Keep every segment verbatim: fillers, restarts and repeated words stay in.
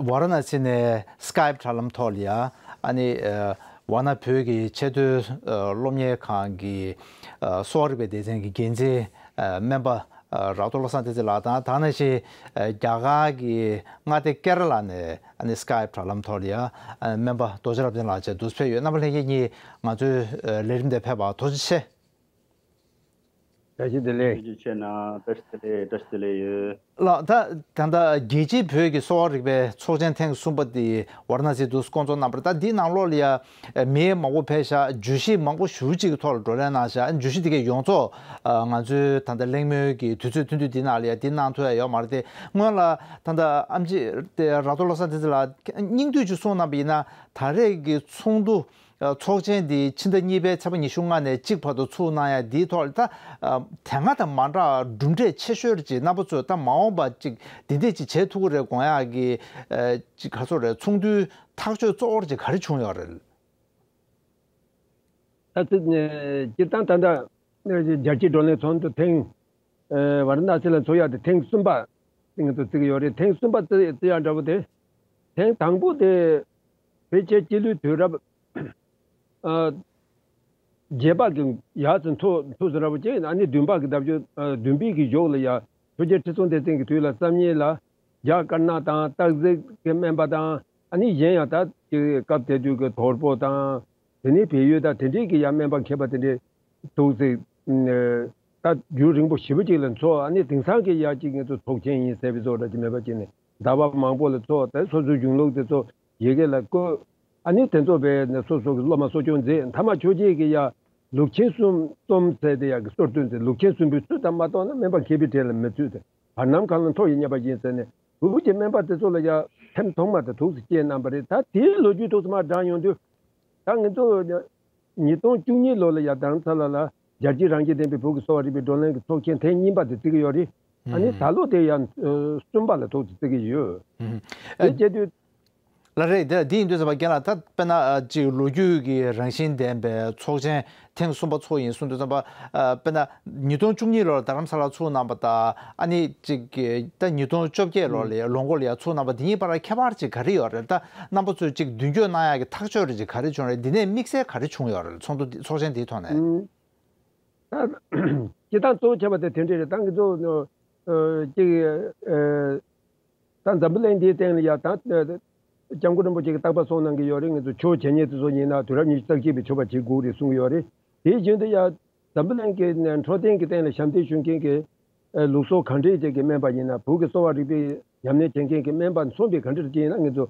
ཝཱ་ར་ཎ་སི་ནས་སི་ཀའེབ་དྲ་ལམ་ཐོག་ལ་ཡ་ཨ་ནི་ཝཱ་ཎ་བོད་ཀྱི་ཆེས་མཐོའི་སློབ་གཉེར་ཁང་གི་གསོ་བ་རིག་པའི་སྡེ་ཚན་གྱི་འགན་འཛིན་སྨན་པ་རག་ཐོག་བློ་བཟང་བསྟན་འཛིན་ལགས་དང་། དེ་ནང་བཞིན་རྒྱ་གར་གྱི་མངའ་སྡེ་ཀེ་ར་ལ་ནས་ཨ་ནི་སི་ཀའེབ་དྲ་ལམ་ཐོག་ལ་ཡ་སྨན་པ་རྡོ་རྗེ་རབ་བརྟན་ལགས་བཅས་འདུག་སེ་ཕེབས་ཡོད། རྣམ་པ་ལྷན་རྒྱས་གཉིས་ང་ཚོའི་ལས་རིམ་དེ་ཕེབས་པར་ཐུགས་རྗེ་ཆེ། བཀྲ་ཤིས་བདེ་ལེགས། ཐུགས་རྗེ་ཆེ་གནང་། བཀྲ་ཤིས་བདེ་ལེགས། བཀྲ་ཤིས་བདེ་ལེགས་ཡོད། ལགས། ད་ད་ལྟ་རྒྱལ་སྤྱིའི་བོད་ཀྱི་གསོ་བ་རིག་པའི་ཚོགས་ཆེན་ཐེངས་གསུམ་པ་དེ་ཝཱ་ར་ཎ་སི་དུ་བསྐོང་ཚོགས་གནང་བ་རེད། ད་འདིའི་ནང་ལོགས་ལ་ཡ་མི་མང་པོ་ཕེབས་ཤག་བརྗོད་གཞི་མང་པོ་ཞེ་པོ་ཅིག་གི་ཐོག་ལ་བགྲོ་གླེང་གནང་ཤག་བརྗོད་གཞི་དེ་གའི་ཡོངས་རྫོགས་ང་ཚོའི་ད་ལྟ་གླེང་མོལ་གྱི་དུས་ཚོད་ཐུང་ཐུང་འདི་ནང་ལ་ཡ་འདི་གནང་ཐུབ་ཡ་ཡོད་མ་རེད་དེ། སྔོན་ལ་ད་ལྟ་ཨེམ་ཆི་དེ་རག་ཐོག་བློ་བཟང་བསྟན་འཛིན་ལགས་སྙིང་བསྡུས་ཅིག་གསུངས་གནང་བ་ཡིན་ན། ད་རེས་ཀྱི་ཚོགས་འདུ་ཚོགས་ཆེན་འདི་ཕྱི་ཟླ་གཉིས་པའི་ཚེས་པ་ཉི་ཤུ་ལྔ་ནས་གཅིག་བར་དུ་ཚུགས་གནང་ཡ་འདིའི་ཐོག་ལ་ད་དེ་སྔ་དང་མ་འདྲ་གྲུབ་འབྲས་ཆེ་ཤོས་ཅིག་རྣམ་པ་ཚོས་ད་མ་འོངས་པ་ཅིག་འདི་འདྲས་ཅིག་བྱེད་ཐུབ་ཀྱི་རེད་དགོངས་ཡག་གི་ཅིག་ག་ཚོད་རེད། ཚོགས་འདུའི་ཐག་གཅོད་གཙོ་བོར་ཅིག་ག་རེ་བྱུང་ཡོད་རེད། ད་ཚིག་སྤྱིར་བཏང་ད་ལྟ་རྒྱལ་སྤྱིའི་བགྲོ་གླེང་ཚོགས་འདུ་ཐེངས་ཝཱ་ར་ཎ་སི་ལ་ཚོགས་ཡག་དེ་ཐེངས་གསུམ་པ་ང་ཚོ་བརྩི་གི་ཡོད་རེད། ཐེངས་གསུམ་པ་བརྩི་ཡག་འདྲ་པོ་དེ་ཐེངས་དང་པོ་དེ་བོད་རྒྱ་སྤྱི་ལོའི་དུས་རབས་ཨ་བརྒྱད་པ་གི་ཡར་ཚུར་མཐོ་མཐོ་ཟེར་འདྲ་པོ་བྱས། ཨ་ནི་བདུན་པ་གི་ཟླ་བཅུ་ཨ་བདུན་པའི་གི་གཞུག་ལ་ཡ་ཆོས་རྒྱལ་ཁྲི་སྲོང་ལྡེ་བཙན་གྱི་དུས་ལ་རྩ་བརྙེས་ལ་རྒྱ་དཀར་ནག་དང་སྟག་གཟིག་གི་སྨན་པ་དང་། ཨ་ནི་གཞན་ཡང་ད་ཅིག་སྐབས་དེ་དུས་ཀྱི་དོལ་པོ་དང་། དེ་ནས་བལ་ཡུལ་དང་དེ་འདྲས་ཀྱི་ཡ་སྨན་པ་མཁས་པ་དེ་འདྲས་འདུག་ཟེར། ད་རྒྱུན་རིང་པོ་ཞེ་པོ་ཅིག་ལ་འཚོགས། ཨ་ནི་དེང་སང་གི་ཡ་ཅིག་ང་ཚོ་ཚོགས་ཆེན་ཡིན་ཟེར་བའི་བཟོ་འདྲ་ཅིག་མེད་པ་ཅིག་ནས་ཟླ་བ་མང་པོ་ལ་འཚོགས། དེ་སོ་སོའི་གཞུང་ལུགས་དེ་ཚོ་ཡི་གེ་ལ་བཀོད། ཨ་ནི་དེ་ཚོ་བས་ནས་སོ་སོ་གི་སློབ་མ་གསོ་སྐྱོང་མཛད། མཐའ་མ་ཆོས་རྒྱལ་གྱི་ཡ་ལུགས་ཆེན་གསུམ་རྩོམ་ཟེར་དེ་ཡ་གི་གསོལ་སྟོན་ཟེར། ལུགས་ཆེན་གསུམ་པོའི་ཚུལ་དང་མ་གཏོགས་ན་སྨན་པ་མཁས་པའི་གྲས་ལ་མི་ཚུད་དེ། བར་སྣང་གང་ལ་མཐོ་ཡི་བསྙད་པ་ཡིན་ཟེར་ནས་བོད་ཀྱི་སྨན་པ་དེ་ཚོ་ལ་ཡ་སེམས་ཐོག་མ་དེ་ཐུགས་སུ་སྐྱེས་གནང་བ་རེད། ད་དེའི་ལོ་རྒྱུས་ཐུགས་སུ་མ་དྲངས་ཡོང་དུས། ད་ང་ཚོ་ཉིས་སྟོང་བཅུ་གཉིས་ལོ་ལ་ཡ་རྡ་རམ་ས་ལ་ལ་རྒྱལ་སྤྱིའི་རང་བཞིན་ལྡན་པའི་བོད་ཀྱི་གསོ་བ་རིག་པའི་བགྲོ་གླེང་གི་ཚོགས་ཆེན་ཐེངས་གཉིས་པ་དེ་བརྩི་གི་ཡོད་རེད། ཨ་ནི་ད་ལོ་དེ་ཡང་གསུམ་པ་ལ་ཐུགས་སུ་བརྩི་གི་ཡོད། དེ་བྱེད་དུས། ལགས་རེད། དེ་འདི་ཡིན་དུས་ཙམ་པ་རྒན་ལགས། ད་དཔེར་ན་ཅིག་ལོ་རྒྱུས་ཀྱི་རང་བཞིན་ལྡན་པའི་ཚོགས་ཆེན་ཐེངས་གསུམ་པ་ཚོགས་ཡིན་གསུངས་དུས་ཙམ་པ། ཨ་དཔེར་ན་ཉིས་སྟོང་བཅུ་གཉིས་ལོར་རྡ་རམ་ས་ལར་ཚུགས་གནང་བ་དང་། ཨ་ནི་ཅིག་གི་ད་ཉིས་སྟོང་བཅོ་བརྒྱད་ལོར་ལ་ལོ་འགོར་ལ་ཡ་ཚུགས་གནང་བ་འདི་གཉིས་བར་ཁྱད་པར་ཅིག་ག་རེ་ཡོད་རེད། ད་རྣམ་པ་ཚོས་ཅིག་མདུན་སྐྱོད་གནང་ཡག་གི་ཐག་གཅོད་རེ་ཅིག་ག་རེ་བྱུང་རེད། འདི་ནས་དམིགས་བསལ་ག་རེ་བྱུང་ཡོད་རེད། ཚོགས་འདུ་འདི་ཚོགས་ཆེན་འདིའི་ཐོག་ནས། ད་སྤྱིར་བཏང་གཙོ་བོ་ཆེ་བ་དེ་དེ་འདྲ་རེད། ད་ང་ཚོ་ཅིག་ད་འཛམ་བུ་གླིང་འདིའི་སྟེང་ལ་ཡ་ད་སྐྱབས་མགོན་རིན་པོ་ཆེ་གིས་རྟག་པར་གསུངས་གནང་གི་ཡོད་རེད། ང་ཚོ་ཆོས་བྱེད་མཁན་དེ་ཚོ་ཡིན་ན་དུས་རབས་ཉི་ཤུ་རྩ་གཅིག་པའི་ཆོས་པ་བྱེད་དགོས་རེད་གསུང་གི་ཡོད་རེད། དེ་བཞིན་དུ་ཡ་འཛམ་བུ་གླིང་གི་འཕྲོད་བསྟེན་གྱི་སྟེང་ལ་ཞབས་འདེགས་ཞུ་མཁན་གྱི་ལུགས་སྲོལ་གང་འདྲས་ཅིག་གི་སྨན་པ་ཡིན་ན། བོད་ཀྱི་གསོ་བ་རིག་པའི་ཉམས་ལེན་བྱེད་མཁན་གྱི་སྨན་པ་མཚོན་པའི་གང་འདྲས་ཅིག་ཡིན་ན་ང་ཚོ་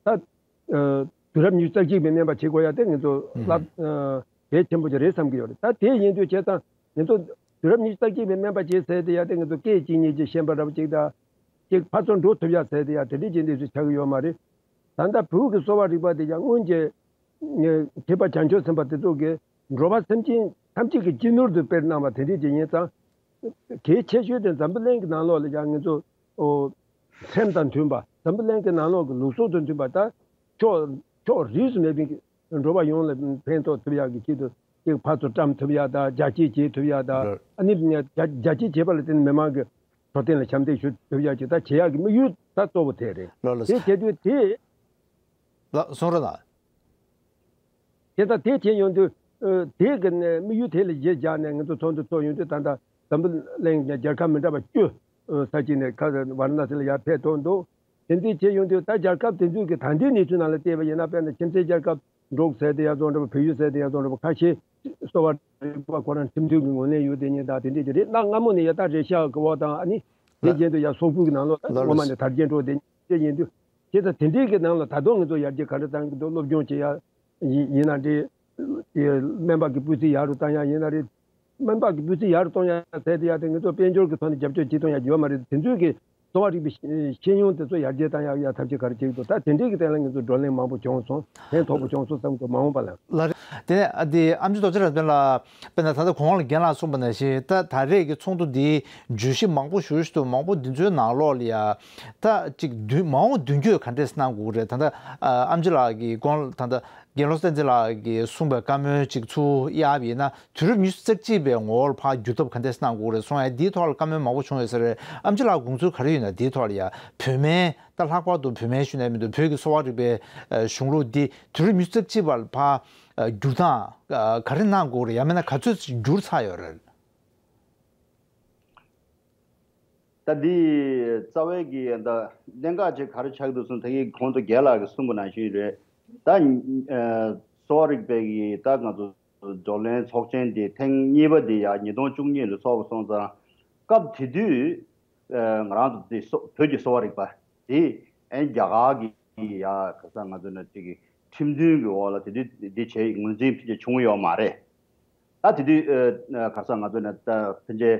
ད་དུས་རབས་ཉི་ཤུ་རྩ་གཅིག་པའི་སྨན་པ་བྱེད་དགོས་ཡ་དེ་ང་ཚོ་རླབས་གལ་ཆེན་པོ་ཅིག་རེད་བསམ་གྱི་ཡོད་རེད། ད་དེ་ཡིན་དུས་བྱས་ཙང་ང་ཚོ་དུས་རབས་ཉི་ཤུ་རྩ་གཅིག་པའི་སྨན་པ་བྱེད་ཟེར་དེ་ཡ་དེ་ང་ཚོ་སྐད་ཅིག་ཉིད་ཀྱིས་ཤེས་པ་འདྲ་པོ་ཅིག་དང་། ཅིག་ཕར་ཚུར་འགྲོ་ཐུབ་ཡ་ཟེར་དེ་ཡ་དེ་འདྲས་ཅིག་འདི་ཚོ་ཆགས་ཀྱི་ཡོད་མ་རེད། ད་ལྟ་བོད་ཀྱི་གསོ་བ་རིག་པ་དེ་ཡང་སྔོན་གྱི་ཐེག་པ་བྱང་ཆུབ་སེམས་དཔའ་དེ་ཚོ་གིས་འགྲོ་བ་སེམས་ཅན་ཐམས་ཅད་ཀྱི་སྤྱི་ནོར་དུ་དཔེར་གནང་བ་དེ་འདྲས་ཅིག་ཡིན་ཙང་། གལ་ཆེ་ཤོས་དེ་འཛམ་བུ་གླིང་གི་ནང་ལོགས་ལ་ཡང་ང་ཚོ་སེམས་དང་མཐུན་པ། འཛམ་བུ་གླིང་གི་ནང་ལོགས་ཀྱི་ལུགས་སྲོལ་དང་མཐུན་པ། ད་ཕྱོགས་ཕྱོགས་རིས་སུ་མེད་པའི་འགྲོ་བ་ཡོངས་ལ་ཕན་ཐོགས་ཐུབ་ཡག་གི་ཆེད་དུ་ཅིག་ཕར་ཚུར་བཀྲམ་ཐུབ་ཡག་དང་། རྒྱ་སྐྱེད་བྱེད་ཐུབ་ཡག་དང་། ཨ་ནི་རྒྱ་རྒྱ་སྐྱེད་བྱེད་པ་ལ་བརྟེན་ནས་མི་མང་གི་འཕྲོད་བསྟེན་ལ་ཞབས་འདེགས་ཞུ་ཐུབ་ཡག་ཅིག་ད་བྱེད་ཡག་གི་དམིགས་ཡུལ་ད་གཙོ་བོ་དེ་རེད། ལགས་ལགས། དེ་བྱེད་དུས་དེ། ལགས་སོང་ར་ལགས། དེ་ལྟར་དེ་བྱས་ཡོང་དུས། ཨ་དེ་གི་ནས་དམིགས་ཡུལ་དེ་ལ་གཞི་བཞག་ནས་ང་ཚོ་ཚོགས་འདུ་ཚོགས་ཡོང་དུས། ད་ལྟ་འཛམ་བུ་གླིང་རྒྱལ་ཁབ་མི་འདྲ་བ་བཅུ་ས་གཅིག་ནས་ཁ་ཝཱ་ར་ཎ་སི་ལ་ཡར་ཕེབས་ཐུབ་འདུག་དེ་འདྲ་བྱས་ཡོང་དུས་ད་རྒྱལ་ཁབ་དེ་ཚོའི་གི་ད་ལྟའི་གནས་ཚུལ་ནང་ལ་བལྟས་པ་ཡིན་ན། དཔེར་ན་ཁྱིམ་མཚེས་རྒྱལ་ཁབ་འབྲུག་ཟེར་དེ་ཡང་ཙམ་འདྲ་པོ། བལ་ཡུལ་ཟེར་དེ་ཡང་ཙམ་འདྲ་པོ། ཁ་ཤས་གསོ་བ་རིག་པ་ཁོ་རང་ཁྲིམས་མཐུན་གྱི་ངོས་ལེན་ཡོད་དེ་ཉིད་དང་དེ་འདྲས་ཀྱི་རེད། གནའ་སྔ་མོ་ནས་ཡ་ད་རེ་ཤ་གི་འོག་དང་། ཨ་ནི་དེ་བཞིན་དུ་ཡ་སོག་པོའི་གི་ནང་ལོགས་ད་ངོ་མ་ནས་དར་རྒྱས་འགྲོ་དེ་ཉིད་ཡིན་དུས། དེ་ད་དེ་འདྲས་ཀྱི་ནང་ལ་ད་དུང་ང་ཚོ་ཡར་རྒྱས་ག་འདྲ་གཏང་གི་འདུག་སློབ་སྦྱོང་བྱེད་ཡ་ཡིན་ཡིན་ན་འདྲ། དེ་སྨན་པ་གི་སྤུས་ཚད་ཡག་རུ་གཏང་ཡ་ཡིན་ན་རེད། སྨན་པ་གི་སྤུས་ཚད་ཡག་རུ་གཏོང་ཡ་ཟེར་དེ་ཡ་དེ་ང་ཚོ་དཔལ་འབྱོར་གྱི་ཐོག་ནས་རྒྱབ་སྐྱོར་བྱེད་གཏོང་ཡ་ཡོད་མ་རེད། དེ་ཚོའི་གི་གསོ་བ་རིག་པའི་ཤེས་ཤེས་ཡོན་དེ་ཚོ་ཡར་རྒྱས་བཏང་ཡག་ཡ་ཐབས་ཤེས་ག་རེ་བྱེད་ཀྱི་འདུག་ད་དེ་འདྲས་ཀྱི་སྟེང་ལ་ང་ཚོ་བགྲོ་གླེང་མང་པོ་བྱུང་སོང་། ཕན་ཐོགས་པོ་བྱུང་སོང་བསམ་གྱི་འདུག་མ་འོངས་པ་ལ། ལགས་རེད། དེ་ནས་ཨ་འདི་ཨེམ་ཆི་རྡོ་རྗེ་རབ་བརྟན་ལགས། དཔེར་ན་ད་ལྟ་གོང་ལ་རྒན་ལགས་གསུངས་པ་ནང་བཞིན། ད་ད་རེས་ཀྱི་ཚོགས་འདུ་འདིའི་བརྗོད་གཞི་མང་པོ་ཞེ་པོ་ཅིག་འདུག་མང་པོ་འདི་ཚོའི་ནང་ལོགས་ལ་ཡ་ད་ཅིག་མདུན་མ་འོངས་མདུན་སྐྱོད་ག་འདྲས་གནང་དགོས་རེད། ད་ལྟ་ཨ་ཨེམ་ཆི་ལགས་ཀྱིས་གོང་ད་ལྟ་ རྒན་བློ་བཟང་བསྟན་འཛིན་ལགས་ཀྱིས་གསུངས་པའི་བཀའ་མོལ་ཅིག་ཚུར་གཡར་བ་ཡིན་ན། དུས་རབས་ཉི་ཤུ་རྩ་གཅིག་པའི་ངོ་བོར་ཕར་བསྒྱུར་ཐབས་ག་འདྲས་གནང་དགོས་རེད་གསུངས་ཡ། འདིའི་ཐོག་ལ་བཀའ་མོལ་མང་པོ་བྱུང་ཡོད་ས་རེད། ཨེམ་ཆི་ལགས་དགོངས་ཚུལ་ག་རེ་ཡོད་ན། འདིའི་ཐོག་ལ་ཡ། བོད་སྨན་ད་ལྷག་པར་དུ་བོད་སྨན་ཞུ་ནས་མི་འདུག་བོད་ཀྱི་གསོ་བ་རིག་པའི་ཨ་གཞུང་ལུགས་འདི་དུས་རབས་ཉི་ཤུ་རྩ་གཅིག་པར་ཕར་ཨ་བསྒྱུར་སྟངས་ཨ་ག་རེ་གནང་དགོས་རེད། ཡང་མིན་ན་ག་ཚོད་བསྒྱུར་ཚར་ཡོད་རེད། ད་འདི་རྩ་བའི་གི་ད་གནད་འགག་ཅིག་ག་རེ་ཆགས་འདུག་གསུངས། ད་གིན་གོང་དུ་རྒན་ལགས་ཀྱིས་གསུངས་པ་ནང་བཞིན་རེད། ད་ཨ་གསོ་བ་རིག་པའི་གི་ད་ང་ཚོ་བགྲོ་གླེང་ཚོགས་ཆེན་འདི་ཐེངས་གཉིས་པ་འདི་ཡང་ཉིས་སྟོང་བཅུ་གཉིས་ལ་ཚོགས་པ་སོང་ཙང་། སྐབས་དེ་དུས་ཨ་ང་རང་ཚོ་འདི་གསོ་བོད་ཀྱི་གསོ་བ་རིག་པ་འདི་ཨ་རྒྱ་གར་གི་ཡ་ག་ས་ང་ཚོ་ནས་ཅིག་གི་ཁྲིམས་མཐུན་གྱི་འོག་ལ་དེ་དུས་འདི་བྱས་ངོས་འཛིན་ཕལ་ཆེར་བྱུང་ཡོད་མ་རེད། ད་དེ་དུས་ཨ་ག་ས་ང་ཚོ་ནས་ད་ཕལ་ཆེར་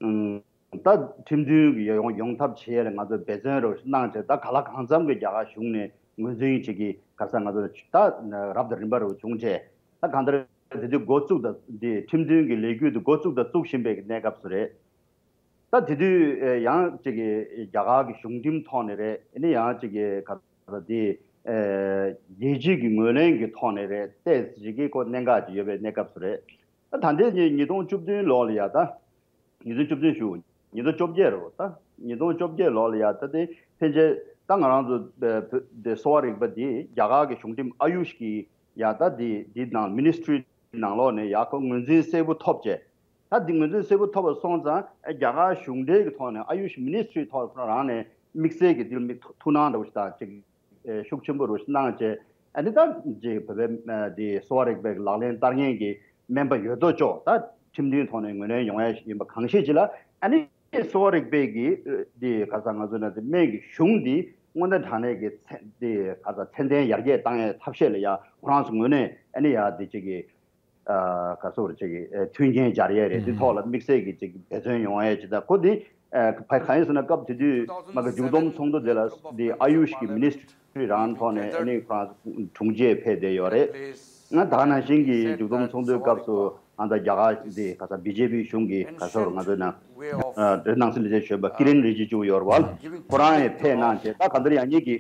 ཨམ། ད་ཁྲིམས་མཐུན་གྱི་ཡོང་ཡོང་ཐབས་བྱེད་ཡ་ལ་ང་ཚོས་འབད་བརྩོན་རུ་གནང་བྱས། ད་ག་ལ་གང་འཚམ་གྱི་རྒྱ་གར་གཞུང་ནས་ངོས་འཛིན་བྱེད་ཀྱི་ག་ས་ང་ཚོ་ད་རབ་དང་རིམ་པ་རུ་བྱུང་བྱས། ད་གང་ལྟར་དེ་དུས་འགོ་བཙུགས་དང་འདི་ཁྲིམས་མཐུན་གྱི་ལས་འགུལ་དུ་འགོ་བཙུགས་དང་བཙུགས་བཞིན་པའི་གནས་སྐབས་སུ་རེད། ད་དེ་དུས་ཡང་ཅིག་གི་རྒྱ་གར་གྱི་གཞུང་ཁྲིམས་ཐོག་ནས་རེད། ཨ་ནི་ཡང་ཅིག་གི་ག་ས་འདི་རྒྱལ་སྤྱི་གི་ངོས་ལེན་གྱི་ཐོག་ནས་རེད། ཏོག་ཙམ་ཅིག་གི་ཁོ་གནད་འགག་ཅིག་ཡོད་པའི་གནས་སྐབས་སུ་རེད། ད་ད་ལྟའི་ཉིས་ཉིས་སྟོང་བཅུ་བདུན་ལོ་ལ་ཡ་ད། ཉིས་སྟོང་བཅུ་བདུན་ཞུ། ཉིས་སྟོང་བཅོ་བརྒྱད་རེད་པ། ད་ཉིས་སྟོང་བཅོ་བརྒྱད་ལོ་ལ་ཡ་ད་དེ་ཕལ་ཆེར་ད་ང་རང་ཚོ་བོད་དེ་གསོ་བ་རིག་པ་འདི་རྒྱ་གར་གྱི་གཞུང་ཁྲིམས་ཨ་ཡུཤ་གི་ཡ་ད་འདི་འདི་ནང་མི་ནི་སི་ཊི་རི་ནང་ལོགས་ནས་ཡ་ཁོ་ངོས་འཛིན་གསལ་པོ་ཐོབ་བྱས། ད་འདི་ངོས་འཛིན་གསལ་པོ་ཐོབ་པ་སོང་ཙང་རྒྱ་གར་གཞུང་འབྲེལ་གྱི་ཐོག་ནས་ཨ་ཡུཤ་མི་ནི་སི་ཊི་རི་ཐོག་ཁོ་རང་ནས་དམིགས་བསལ་གྱི་འདིར་མི་ཐུགས་སྣང་འདྲ་བོ་ཞིག་དང་ཅིག་ཤུགས་ཆེན་པོ་རུ་གནང་བྱས། ཨ་ནི་ད་ཅིག་བོད་པའི་ཨ་དེ་གསོ་བ་རིག་པའི་ལག་ལེན་བསྟར་མཁན་གྱི་སྨན་པ་ཡོད་དོ་ཅོག་ད་ཁྲིམས་མཐུན་ཐོག་ནས་ངོས་ལེན་ཡོང་ཡ་ཞིག་ཡིན་པ་གང་ཤེས་ཅིག་ལ། ཨ་ནི་གསོ་བ་རིག་པའི་གི་དེ་ག་ས་ང་ཚོ་ན་དེ་སྨན་གྱི་གཞུང་འདི་དངོས་གནས་དྲང་གནས་ཀྱི་ཚད་དེ་ག་ས་ཚད་ལྡན་ཡར་རྒྱས་བཏང་ཡའི་ཐབས་ཤེས་ལ་ཡ་ཁོ་རང་ཚོ་ངོས་ནས་ཨ་ནི་ཡ་དེ་ཅིག་གི་ཨ་ག་སོགས་ཅིག་གི་ཨ་མཐུན་རྐྱེན་སྦྱར་ཡས་རེད། དེ་ཐོག་ལ་དམིགས་བསལ་གྱི་ཅིག་འབད་བརྩོན་ཡོང་ཡས་ཅིག་དང་། ཁོ་དེ་ཨ་ག་གང་ཡིན་ཟེར་ན་སྐབས་དེ་དུས་མ་གི་མཇུག་བསྡོམས་ཚོགས་འདུ་དེ་ལ་དེ་ཨ་ཡུཤ་གི་མི་ནི་སི་ཊི་རང་ཐོག་ནས་ཨ་ནི་ཁོ་རང་དྲུང་ཆེ་ཕེབས་བསྡད་ཡོད་རེད། ང་ད་ནང་བཞིན་གྱི་མཇུག་བསྡོམས་ཚོགས་འདུའི་སྐབས་སུ་ང་ད་རྒྱ་གར་དེ་ག་ས་བི་ཇེ་པི་གཞུང་གི་ག་ས་རུ་ང་ཚོའི་ནང་ཨ་དེ་ནང་སྲིད་ལས་བྱེད་གཞོན་པ་ཀི་རེན་རི་ཇི་ཇུ་ཡོད་རེད་པ། ཁོ་རང་ཡང་ཕེབས་གནང་བྱས། ད་ག་འདིར་ཡང་ཉིད་ཀྱི་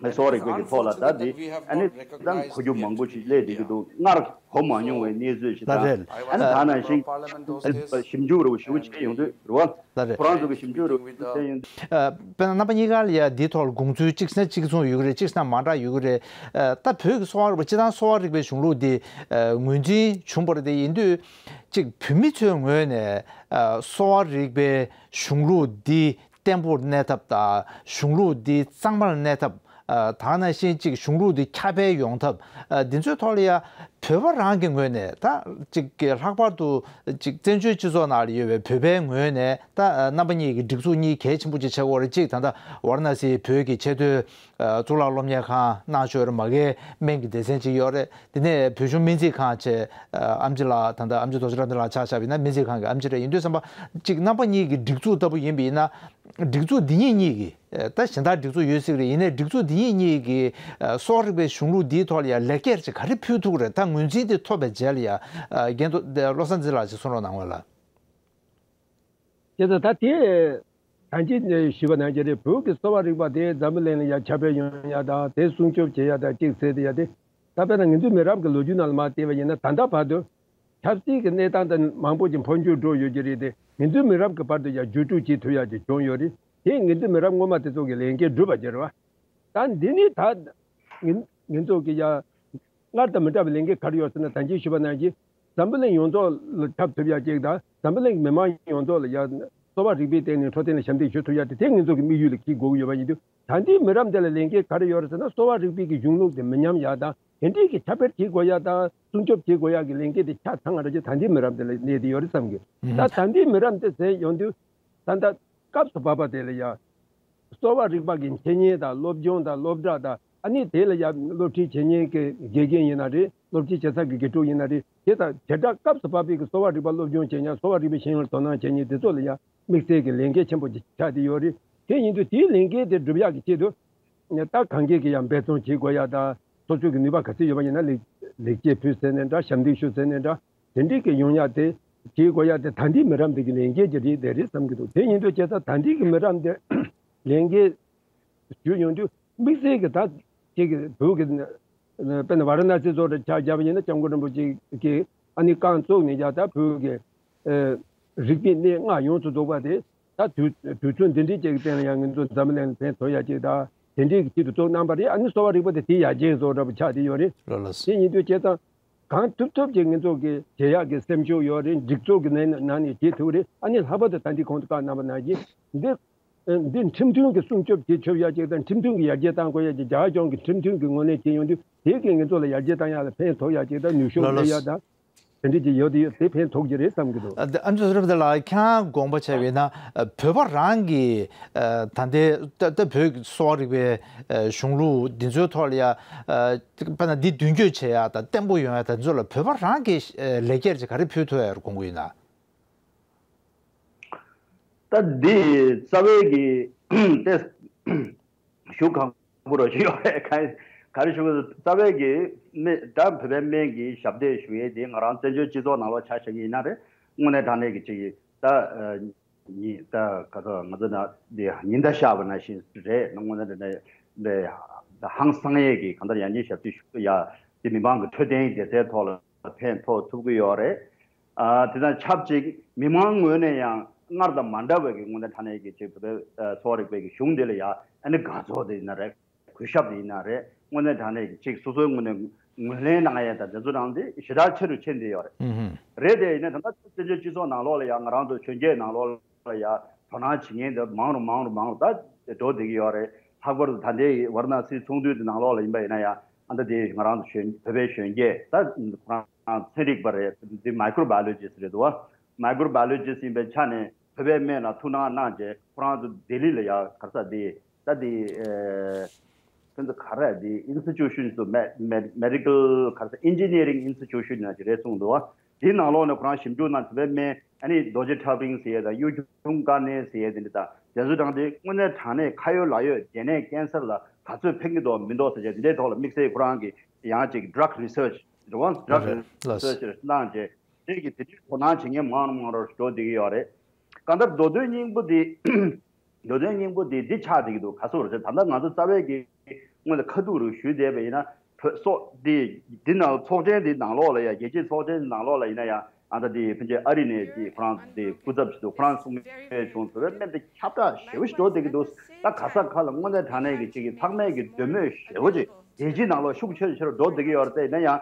གསོ་བ་རིག་པའི་གི་ཐོག་ལ་ད་འདི་ཨ་ནི་ད་གོ་རྒྱུ་མང་པོ་ཞིག་སླེབས་བསྡད་ཀྱི་འདུག་སྔར་གོ་མ་མྱོང་བའི་གནས་ཚུལ་ཞིག་ད་ལ་རེད། ཨ་ནི་ད་ནང་བཞིན་ཞིབ་འཇུག་རུ་ཞུ་བྱས་ཡོང་དུས་རེད་པ། ལ་རེད། ཁོ་རང་ཚོ་གི་ཞིབ་འཇུག་རུ་བྱས་ཡོང་དུས། ཨ་དཔེར་ན་རྣམ་པ་གཉིས་ཀ་ལ་ཡ་འདིའི་ཐོག་ལ་དགོངས་ཚུལ་གཅིག་བྱས་ན་གཅིག་མཚུངས་ཡོད་ཀྱི་རེད། གཅིག་བྱས་ན་མ་འདྲ་ཡོད་ཀྱི་རེད། ཨ་ད་བོད་ཀྱི་གསོ་བ་རིག་པ་སྤྱིར་བཏང་གསོ་བ་རིག་པའི་གཞུང་ལུགས་འདི་ཨ་ངོས་འཛིན་བྱུང་བ་རེད། དེ་ཡིན་དུས་གཅིག་བོད་མི་ཚོའི་ངོས་ནས་ཨ་གསོ་བ་རིག་པའི་གཞུང་ལུགས་འདི་བརྟན་པོར་གནས་ཐབས་དང་། གཞུང་ལུགས་འདི་གཙང་མར་གནས་ཐབས། ཨ་ད་ག་ནང་བཞིན་གཅིག་གཞུང་ལུགས་འདི་ཁྱབ་སྤེལ་ཡོང་ཐབས། ཨ་འདི་ཚོའི་ཐོག་ལ་ཡ་བོད་པ་རང་གི་ངོས་ནས་ད་གཅིག་གི་ལྷག་པར་དུ་གཅིག་བཙན་བྱོལ་སྤྱི་ཚོགས་ནང་ལ་ཡོད་པའི་བོད་པའི་ངོས་ནས་ད་ཨ་རྣམ་པ་གཉིས་ཀྱི་སྒྲིག་འཛུགས་གཉིས་གལ་ཆེན་པོ་ཅིག་ཆགས་ཀྱི་ཡོད་རེད། གཅིག་ད་ལྟ་ཝཱ་ར་ཎ་སིའི་བོད་ཀྱི་ཆེས་མཐོའི་ཨ་གཙུག་ལག་སློབ་གཉེར་ཁང་གནང་ཆོག་ཡོད་རེད། མ་གིའི་སྨན་གྱི་སྡེ་ཚན་ཅིག་ཡོད་རེད། དེ་ནས་བོད་གཞུང་སྨན་རྩིས་ཁང་བྱས་ཨ་ཨེམ་ཆི་ལགས། ད་ལྟ་ཨེམ་ཆི་རྡོ་རྗེ་རབ་འབྱམས་ལགས་ཆ་བཞག་པ་ཡིན་ན་སྨན་རྩིས་ཁང་གི་ཨེམ་ཆི་རེད། ཡིན་དུས་ཙམ་པ་གཅིག་རྣམ་པ་གཉིས་ཀྱི་སྒྲིག་འཛུགས་ལྟ་བུ་ཡིན་པ་ཡིན་ན། སྒྲིག་འཛུགས་འདི་གཉིས་གཉིས་ཀྱི་ཨ་ད་གཞན་དག་སྒྲིག་འཛུགས་ཡོད་སྲིད་རེད། ཡིན་ནའི་སྒྲིག་འཛུགས་འདི་གཉིས་གཉིས་ཀྱི་ཨ་གསོ་བ་རིག་པའི་གཞུང་ལུགས་འདིའི་ཐོག་ལ་ཡ་ལེགས་སྐྱེས་ཅིག་ག་རེ་ཕུལ་ཐུབ་ཀྱི་རེད། ད་ངོས་འཛིན་དེ་ཐོབ་པའི་རྗེས་ལ་ཡ་ཨ་རྒན་བློ་བཟང་འཛིན་ལགས་ཅིག་གསུང་རོགས་གནང་བ་ལ། དེ་ད་ད་དེ་ད་ཅི་ཞུས་པ་ནང་བཞིན་རེད། བོད་ཀྱི་གསོ་བ་རིག་པ་དེ་འཛམ་བུ་གླིང་ལ་ཡ་ཁྱབ་སྤེལ་ཡོང་ཡ་དང་དེ་སྲུང་སྐྱོབ་བྱེད་ཡ་དང་གཅིག་ཟེར་དེ་ཡ་དེ། ད་དཔེར་ན་ང་ཚོའི་མི་རབས་ཀྱི་ལོ་རྒྱུས་ནང་ལ་མར་བལྟས་པ་ཡིན་ན་ད་ལྟ་བར་དུ་ཆབ་སྲིད་ཀྱི་གནས་སྟངས་དང་མང་པོ་ཅིག་འཕོ་འགྱུར་འགྲོ་ཡོད་ཀྱི་རེད་དེ། ང་ཚོའི་མི་རབས་ཀྱི་བར་དུ་ཡ་བརྒྱུད་སྤྲོད་བྱེད་ཐུབ་ཡ་ཅིག་བྱུང་ཡོད་རེད། དེ་ང་ཚོའི་མི་རབས་སྔོན་མ་དེ་ཚོ་གི་ལས་འགན་འགྲུབ་པ་ཅིག་རེད་བ། ད་འདི་ནི་ད་ང་ང་ཚོ་གི་ཡ་སྔར་དང་མི་འདྲ་བའི་ལས་འགན་ག་རེ་ཡོད་ཟེར་ན། ད་ཅི་ཞུས་པ་ནང་བཞིན་འཛམ་བུ་གླིང་ཡོངས་རྫོགས་ལ་ཁྱབ་ཐུབ་ཡ་ཅིག་དང་། འཛམ་བུ་གླིང་མི་མང་ཡོངས་རྫོགས་ལ་ཡ་གསོ་བ་རིག་པའི་སྟེང་ནས་འཕྲོད་བསྟེན་ལ་ཞབས་འདེགས་ཞུ་ཐུབ་ཡ་དེ་དེ་ང་ཚོ་གི་དམིགས་ཡུལ་ལ་འཁྱེར་དགོས་ཀྱི་ཡོད་པ་ཡིན་དུས། ད་ལྟའི་མི་རབས་འདི་ལ་ལས་འགན་ག་རེ་ཡོད་རེད་ཟེར་ན། གསོ་བ་རིག་པའི་གི་གཞུང་ལུགས་དེ་མི་ཉམས་ཡག་དང་དེ་འདྲའི་གི་ཁྱབ་སྤེལ་བྱེད་དགོས་ཡག་དང་སྲུང་སྐྱོབ་བྱེད་དགོས་ཡག་གི་ལས་འགན་དེ་ཆ་ཚང་བ་འདྲ་ཅིག་ད་ལྟའི་མི་རབས་འདི་ལ་གནས་བསྡད་ཡོད་རེད་བསམ་གི། ད་ད་ལྟའི་མི་རབས་འདི་ཟེར་ཡོང་དུས་ད་ལྟ་སྐབས་སུ་བབ་པ་དེ་ལ་ཡ་གསོ་བ་རིག་པ་གི་འཆད་ཉན་དང་སློབ་སྦྱོང་དང་སློབ་གྲྭ་དང་། ཨ་ནི་དེ་ལ་ཡ་སློབ་ཁྲིད་བྱེད་མཁན་གྱི་དགེ་རྒན་ཡིན་ན་རེད། སློབ་ཁྲིད་བྱེད་ས་གི་དགེ་ཕྲུག་ཡིན་ན་རེད། དེ་དང་དེ་འདྲ་སྐབས་སུ་བབ་པའི་གི་གསོ་བ་རིག་པ་སློབ་སྦྱོང་བྱེད་མཁན། གསོ་བ་རིག་པའི་ཤེས་ཡོན་དོ་སྣང་བྱེད་མཁན་དེ་ཚོ་ལ་ཡ་དམིགས་བསལ་གྱི་ལས་འགན་ཆེན་པོ་ཅིག་ཆགས་བསྡད་ཡོད་རེད། དེ་ཡིན་དུས་དེའི་ལས་འགན་དེ་སྒྲུབ་ཡག་གི་ཆེད་དུ་ད་གང་གས་ཀྱི་ཡང་འབད་བརྩོན་བྱེད་དགོས་ཡག་དང་། སོ་སོ་གི་ནུས་པ་ག་ཚོད་ཡོད་པ་ཡིན་ན་ལེགས་ལེགས་སྐྱེས་ཕུལ་ཟེར་ནས་འདྲ། ཞབས་འདེགས་ཞུ་ཟེར་ནས་འདྲ། དེ་འདྲའི་གི་ཡོང་ཡག་དེ་བྱེད་དགོས་ཡག་དེ་ད་ལྟའི་མི་རབས་འདི་གི་ལས་འགན་ཅིག་རེད་དེ་རེད་བསམ་གྱི་འདུག་དེ་ཡིན་དུས་བྱས་ཙང་ད་ལྟའི་གི་མི་རབས་འདི་ལས་འགན་ཞུ་ཡོང་དུས་དམིགས་བསལ་གྱི་ད་ཅིག་གི་བོད་ཀྱི་ དཔེར་ན་ཝཱ་ར་ཎ་སི་བཟོ་འདྲ་ཆ་བཞག་པ་ཡིན་ན། སྐྱབས་མགོན་རིན་པོ་ཆེ་གིས་ཨ་ནི་རྐང་བཙུགས་ནས་ཀྱང་ད་བོད་ཀྱི་ཨ་རིག་པའི་གནས་ལྔ་ཡོངས་སུ་རྫོགས་པ་དེ་ད་དུས་དུས་ཚོད་འདི་འདྲའི་ཅིག་གི་སྟེང་ལ་ཡང་ང་ཚོ་འཛམ་གླིང་ལ་ཕན་ཐོགས་ཡ་ཅིག་དང་། དེ་འདྲའི་གི་ཆེད་དུ་བཙུགས་གནང་པ་རེད། ཨ་ནི་གསོ་བ་རིག་པ་དེ་དེའི་ཡར་རྒྱས་བཟོ་འདྲ་པོ་ཆགས་བསྡད་ཡོད་རེད། ལགས་ལགས། དེ་ཡིན་དུས་བྱས་ཙང་གང་ཐུབ་ཐུབ་ཅིག་ང་ཚོ་གི་བྱེད་ཡག་གི་སེམས་ཤུགས་ཡོད་རེད། སྒྲིག་འཛུགས་ཀྱི་ནང་ནང་ནས་བྱེད་ཐུབ་རེད། ཨ་ནི་ལྷག་པར་དུ་ད་འདི་གོང་དུ་བཀའ་གནང་པ་ནང་བཞིན་འདི་འདི་ཁྲིམས་མཐུན་གྱི་སྲུང་སྐྱོབ་བྱེད་ཆོག་ཡ་ཅིག་དང་། ཁྲིམས་མཐུན་གྱི་ཡར་རྒྱས་གཏང་དགོས་ཡ་ཅིག་རྒྱ་གར་གཞུང་གི་ཁྲིམས་མཐུན་གྱི་ངོས་ནས་བྱེད་ཡོང་དུས། དེ་གིས་ང་ཚོ་ལ་ཡར་རྒྱས་གཏང་ཡ་ལ་ཕན་ཐོགས་ཡ་ཅིག་དང་། ནུས་ཤུགས་ལོ་ལོ། སླེབས་ཡ་དང་། དེ་འདྲ་ཅིག་ཡོད་དེ་ཡོད། དེ་ཕན་ཐོགས་ཀྱི་རེད་བསམ་གྱི་འདུག། ཨ་ཨ་མཆོག་ཟུར་པ་དེ་ལ་ཁྱེད་རང་དགོངས་པ་བྱས་པ་ཡིན་ན། ཨ་བོད་པ་རང་གི་ཨ་ད་ལྟའི་ད་ལྟ་བོད་ཀྱི་གསོ་བ་རིག་པའི་ཨ་གཞུང་ལུགས་འདི་ཚོའི་ཐོག་ལ་ཡ། ཨ་དཔེར་ན་འདི་མདུན་སྐྱོད་བྱེད་ཡ་དང་བརྟན་པོ་ཡོང་ཡ་དང་། འདི་ཚོ་ལ་བོད་པ་རང་གིས་ཨ་ལེགས་སྐྱེས་ཅིག་ག་རེ་ཕུལ་ཐུབ་ཡ་དགོངས་ཀྱི་ཡོད་ན། ད་འདི་རྩ་བའི་གི་ཏེ་ཞུ་གང་པོ་རོ་ཞུ་ཡོད་རེད། ག་ག་རེ་ཞུ་དགོས། རྩ་བའི་གི་སྨན་ད་བོད་པའི་སྨན་གྱི་ཞབས་འདེགས་ཞུ་ཡས་དེ་ང་རང་བཙན་བྱོལ་སྤྱི་ཚོགས་ནང་ལོགས་ཆ་བཞག་གི་ཡིན་ན་རེད། དངོས་གནས་དྲང་གནས་ཀྱི་ཅིག་ད་ཨ་ཉི་ད་ག་ཚོད་ང་ཚོ་ན་འདི་ཉི་ཟླ་ཤར་བ་ནང་བཞིན་རེད། དངོས་གནས་དྲང་གནས་འདི་ཧང་སང་ཡས་ཀྱི་གང་ལྟར་ཡང་སྙིང་ཞབས་ཕྱི་ཞུ་ཡ་དེ་མི་མང་གི་འཕྲོད་བསྟེན་སྡེ་ཚན་ཐོག་ལ་ཕན་ཐོགས་ཐུབ་ཀྱི་ཡོད་རེད། ཨ་དེ་དང་ཆབས་ཅིག་མི་མང་ངོས་ནས་ཡང་སྔར་དང་མ་འདྲ་བའི་གི་དངོས་གནས་དྲང་གནས་ཀྱི་ཅིག་བོད་པའི་ཨ་གསོ་བ་རིག་པའི་གི་གཞུང་འདི་ལ་ཡང་ཨ་ནི་དགའ་ཚོར་དེ་ཡིན་ན་རེད། གུས་ཞབས་དེ་ཡིན་ན་རེད། དངོས་གནས་དྲང་གནས་ཀྱི་ཅིག་སོ་སོའི་ངོས་ནས་ངོས་ལེན་གནང་ཡས་དང་དེ་ཚོ་རང་དེ་ཞེ་དྲག་ཆེ་རུ་ཕྱིན་བསྡད་ཡོད་རེད། ཨུ་ཧུམ། རེད། དེ་ཡིན་ན་ད་ལྟ་བཙན་བྱོལ་སྤྱི་ཚོགས་ནང་ལོགས་ལ་ཡང་ང་རང་ཚོ་གཞོན་སྐྱེས་ནང་ལོགས་ལ་ཡང་དོ་སྣང་བྱེད་མཁན་དེ་མང་རུ་མང་རུ་མང་རུ་ད་འགྲོ་བསྡད་ཀྱི་ཡོད་རེད། ལྷག་པར་དུ་ད་ལྟའི་ཝཱ་ར་ཎ་སིའི་ཚོགས་འདུ་དེ་ནང་ལོགས་ལ་ཡིན་པ་ཡིན་ན་ཡང་ཨ་ད་དེ་ང་རང་ཚོ་གཞོན་བོད་པའི་གཞོན་སྐྱེས་ད་ཁོ་རང་ཚན་རིག་པ་རེད། དེ་མའི་ཀྲོ་བྷ་ཡོ་ལོ་ཇིསྟ་རེད་འདུག་བ། མའི་ཀྲོ་བྷ་ཡོ་ལོ་ཇིསྟ་ཡིན་པའི་ཆ་ནས་བོད་པའི་སྨན་ལ་ཐུགས་སྣང་གནང་རྗེས་ཁོ་རང་ཚོ་ལྡི་ལི་ལ་ཡ་ག་རེ་ཟེར་དེ་ད་དེ་ཨེ་ཁྱོད་ཚོ་ག་རེ་དེ་ཨིན་སི་ཊི་ཊུ་ཤན་ཚོ་མེ་མེ་མེ་ཌི་ཀལ་ག་རེ་ཟེར་ཨིན་ཇི་ནི་ཡ་རིང་ཨིན་སི་ཊི་ཊུ་ཤན་ནང་ཅིག་རེད་གསུངས་འདུག་བ། དེའི་ནང་ལོགས་ནས་ཁོ་རང་ཞིབ་འཇུག་གནང་བྱས་པའི་སྨན་ཨ་ནི་རྡོ་རྗེ་ཁྲ་བྲིང་ཟེར་ཡས་དང་གཡུ་ཆུང་དཀར་ནས་ཟེར་ཡས་དེ་འདྲ་དང་དེ་ཚོ་དང་དེ་དངོས་གནས་དྲང་གནས་ཁ་ཡོད་ལག་ཡོད་སྡོད་ནས་ཀན་སར་ལ་ག་ཚོད་ཕན་གྱི་འདུག་མི་འདུག་ཟེར་བྱས་དེ་འདྲའི་ཐོག་ལ་དམིགས་བསལ་ཁོ་རང་གི་ཡང་ཅིག་ཌྲག་རི་སར་ཆི་རེད་བ། ཌྲག་རི་རེད་ལགས། སར་ཆི་གནང་བྱས་དེ་གི་དེ་འདྲའི་དོ་སྣང་བྱེད་མཁན་མང་རུ་མང་རུ་འགྲོ་བསྡད་ཀྱི་ཡོད་རེད། གང་ལྟར་མདོ་དོན་སྙིང་པོ་དེ། མདོ་དོན་སྙིང་པོ་དེ་འདི་ཆགས་བསྡད་ཀྱི་འདུག་ག་སོགས་རེད། ད་ལྟ་ང་ཚོ་རྩ་བའི་གི་སྔོན་ལ་ཁ་ཐུག་རུ་ཞུས་བསྡད་པ་ཡིན་ན་བོད་སོག་འདི་འདི་ནང་ཚོགས་ཆེན་འདི་ནང་ལོགས་ལ་ཡ་རྒྱལ་སྤྱིའི་ཚོགས་ཆེན་འདི་ནང་ལོགས་ལ་ཡིན་ན་ཡང་ཨ་ད་འདི་ཕན་ཆད་ཨ་རི་ནས་འདི་ཁོ་རང་འདི་སྐུ་ཚབ་བྱེད་དུ་ཁོ་རང་གསུང་མཁན་བྱུང་། བོད་པའི་སྨན་དེ་ཁྱབ་བསྒྲགས་ཞེ་པོ་ཞིག་འགྲོ་བསྡད་ཀྱི་འདུག་ད་ག་ས་ག་ལ་དངོས་གནས་དྲང་གནས་ཀྱི་ཅིག་གི་ཚང་མས་ཀྱི་འདོད་མོས་ཞེ་པོ་ཅིག་རྒྱལ་སྤྱིའི་ནང་ལོགས་ཤུགས་ཆེ་རུ་ཆེ་རུ་འགྲོ་བསྡད་ཀྱི་ཡོད་རེད། དེ་ཡིན་ན་ཡང་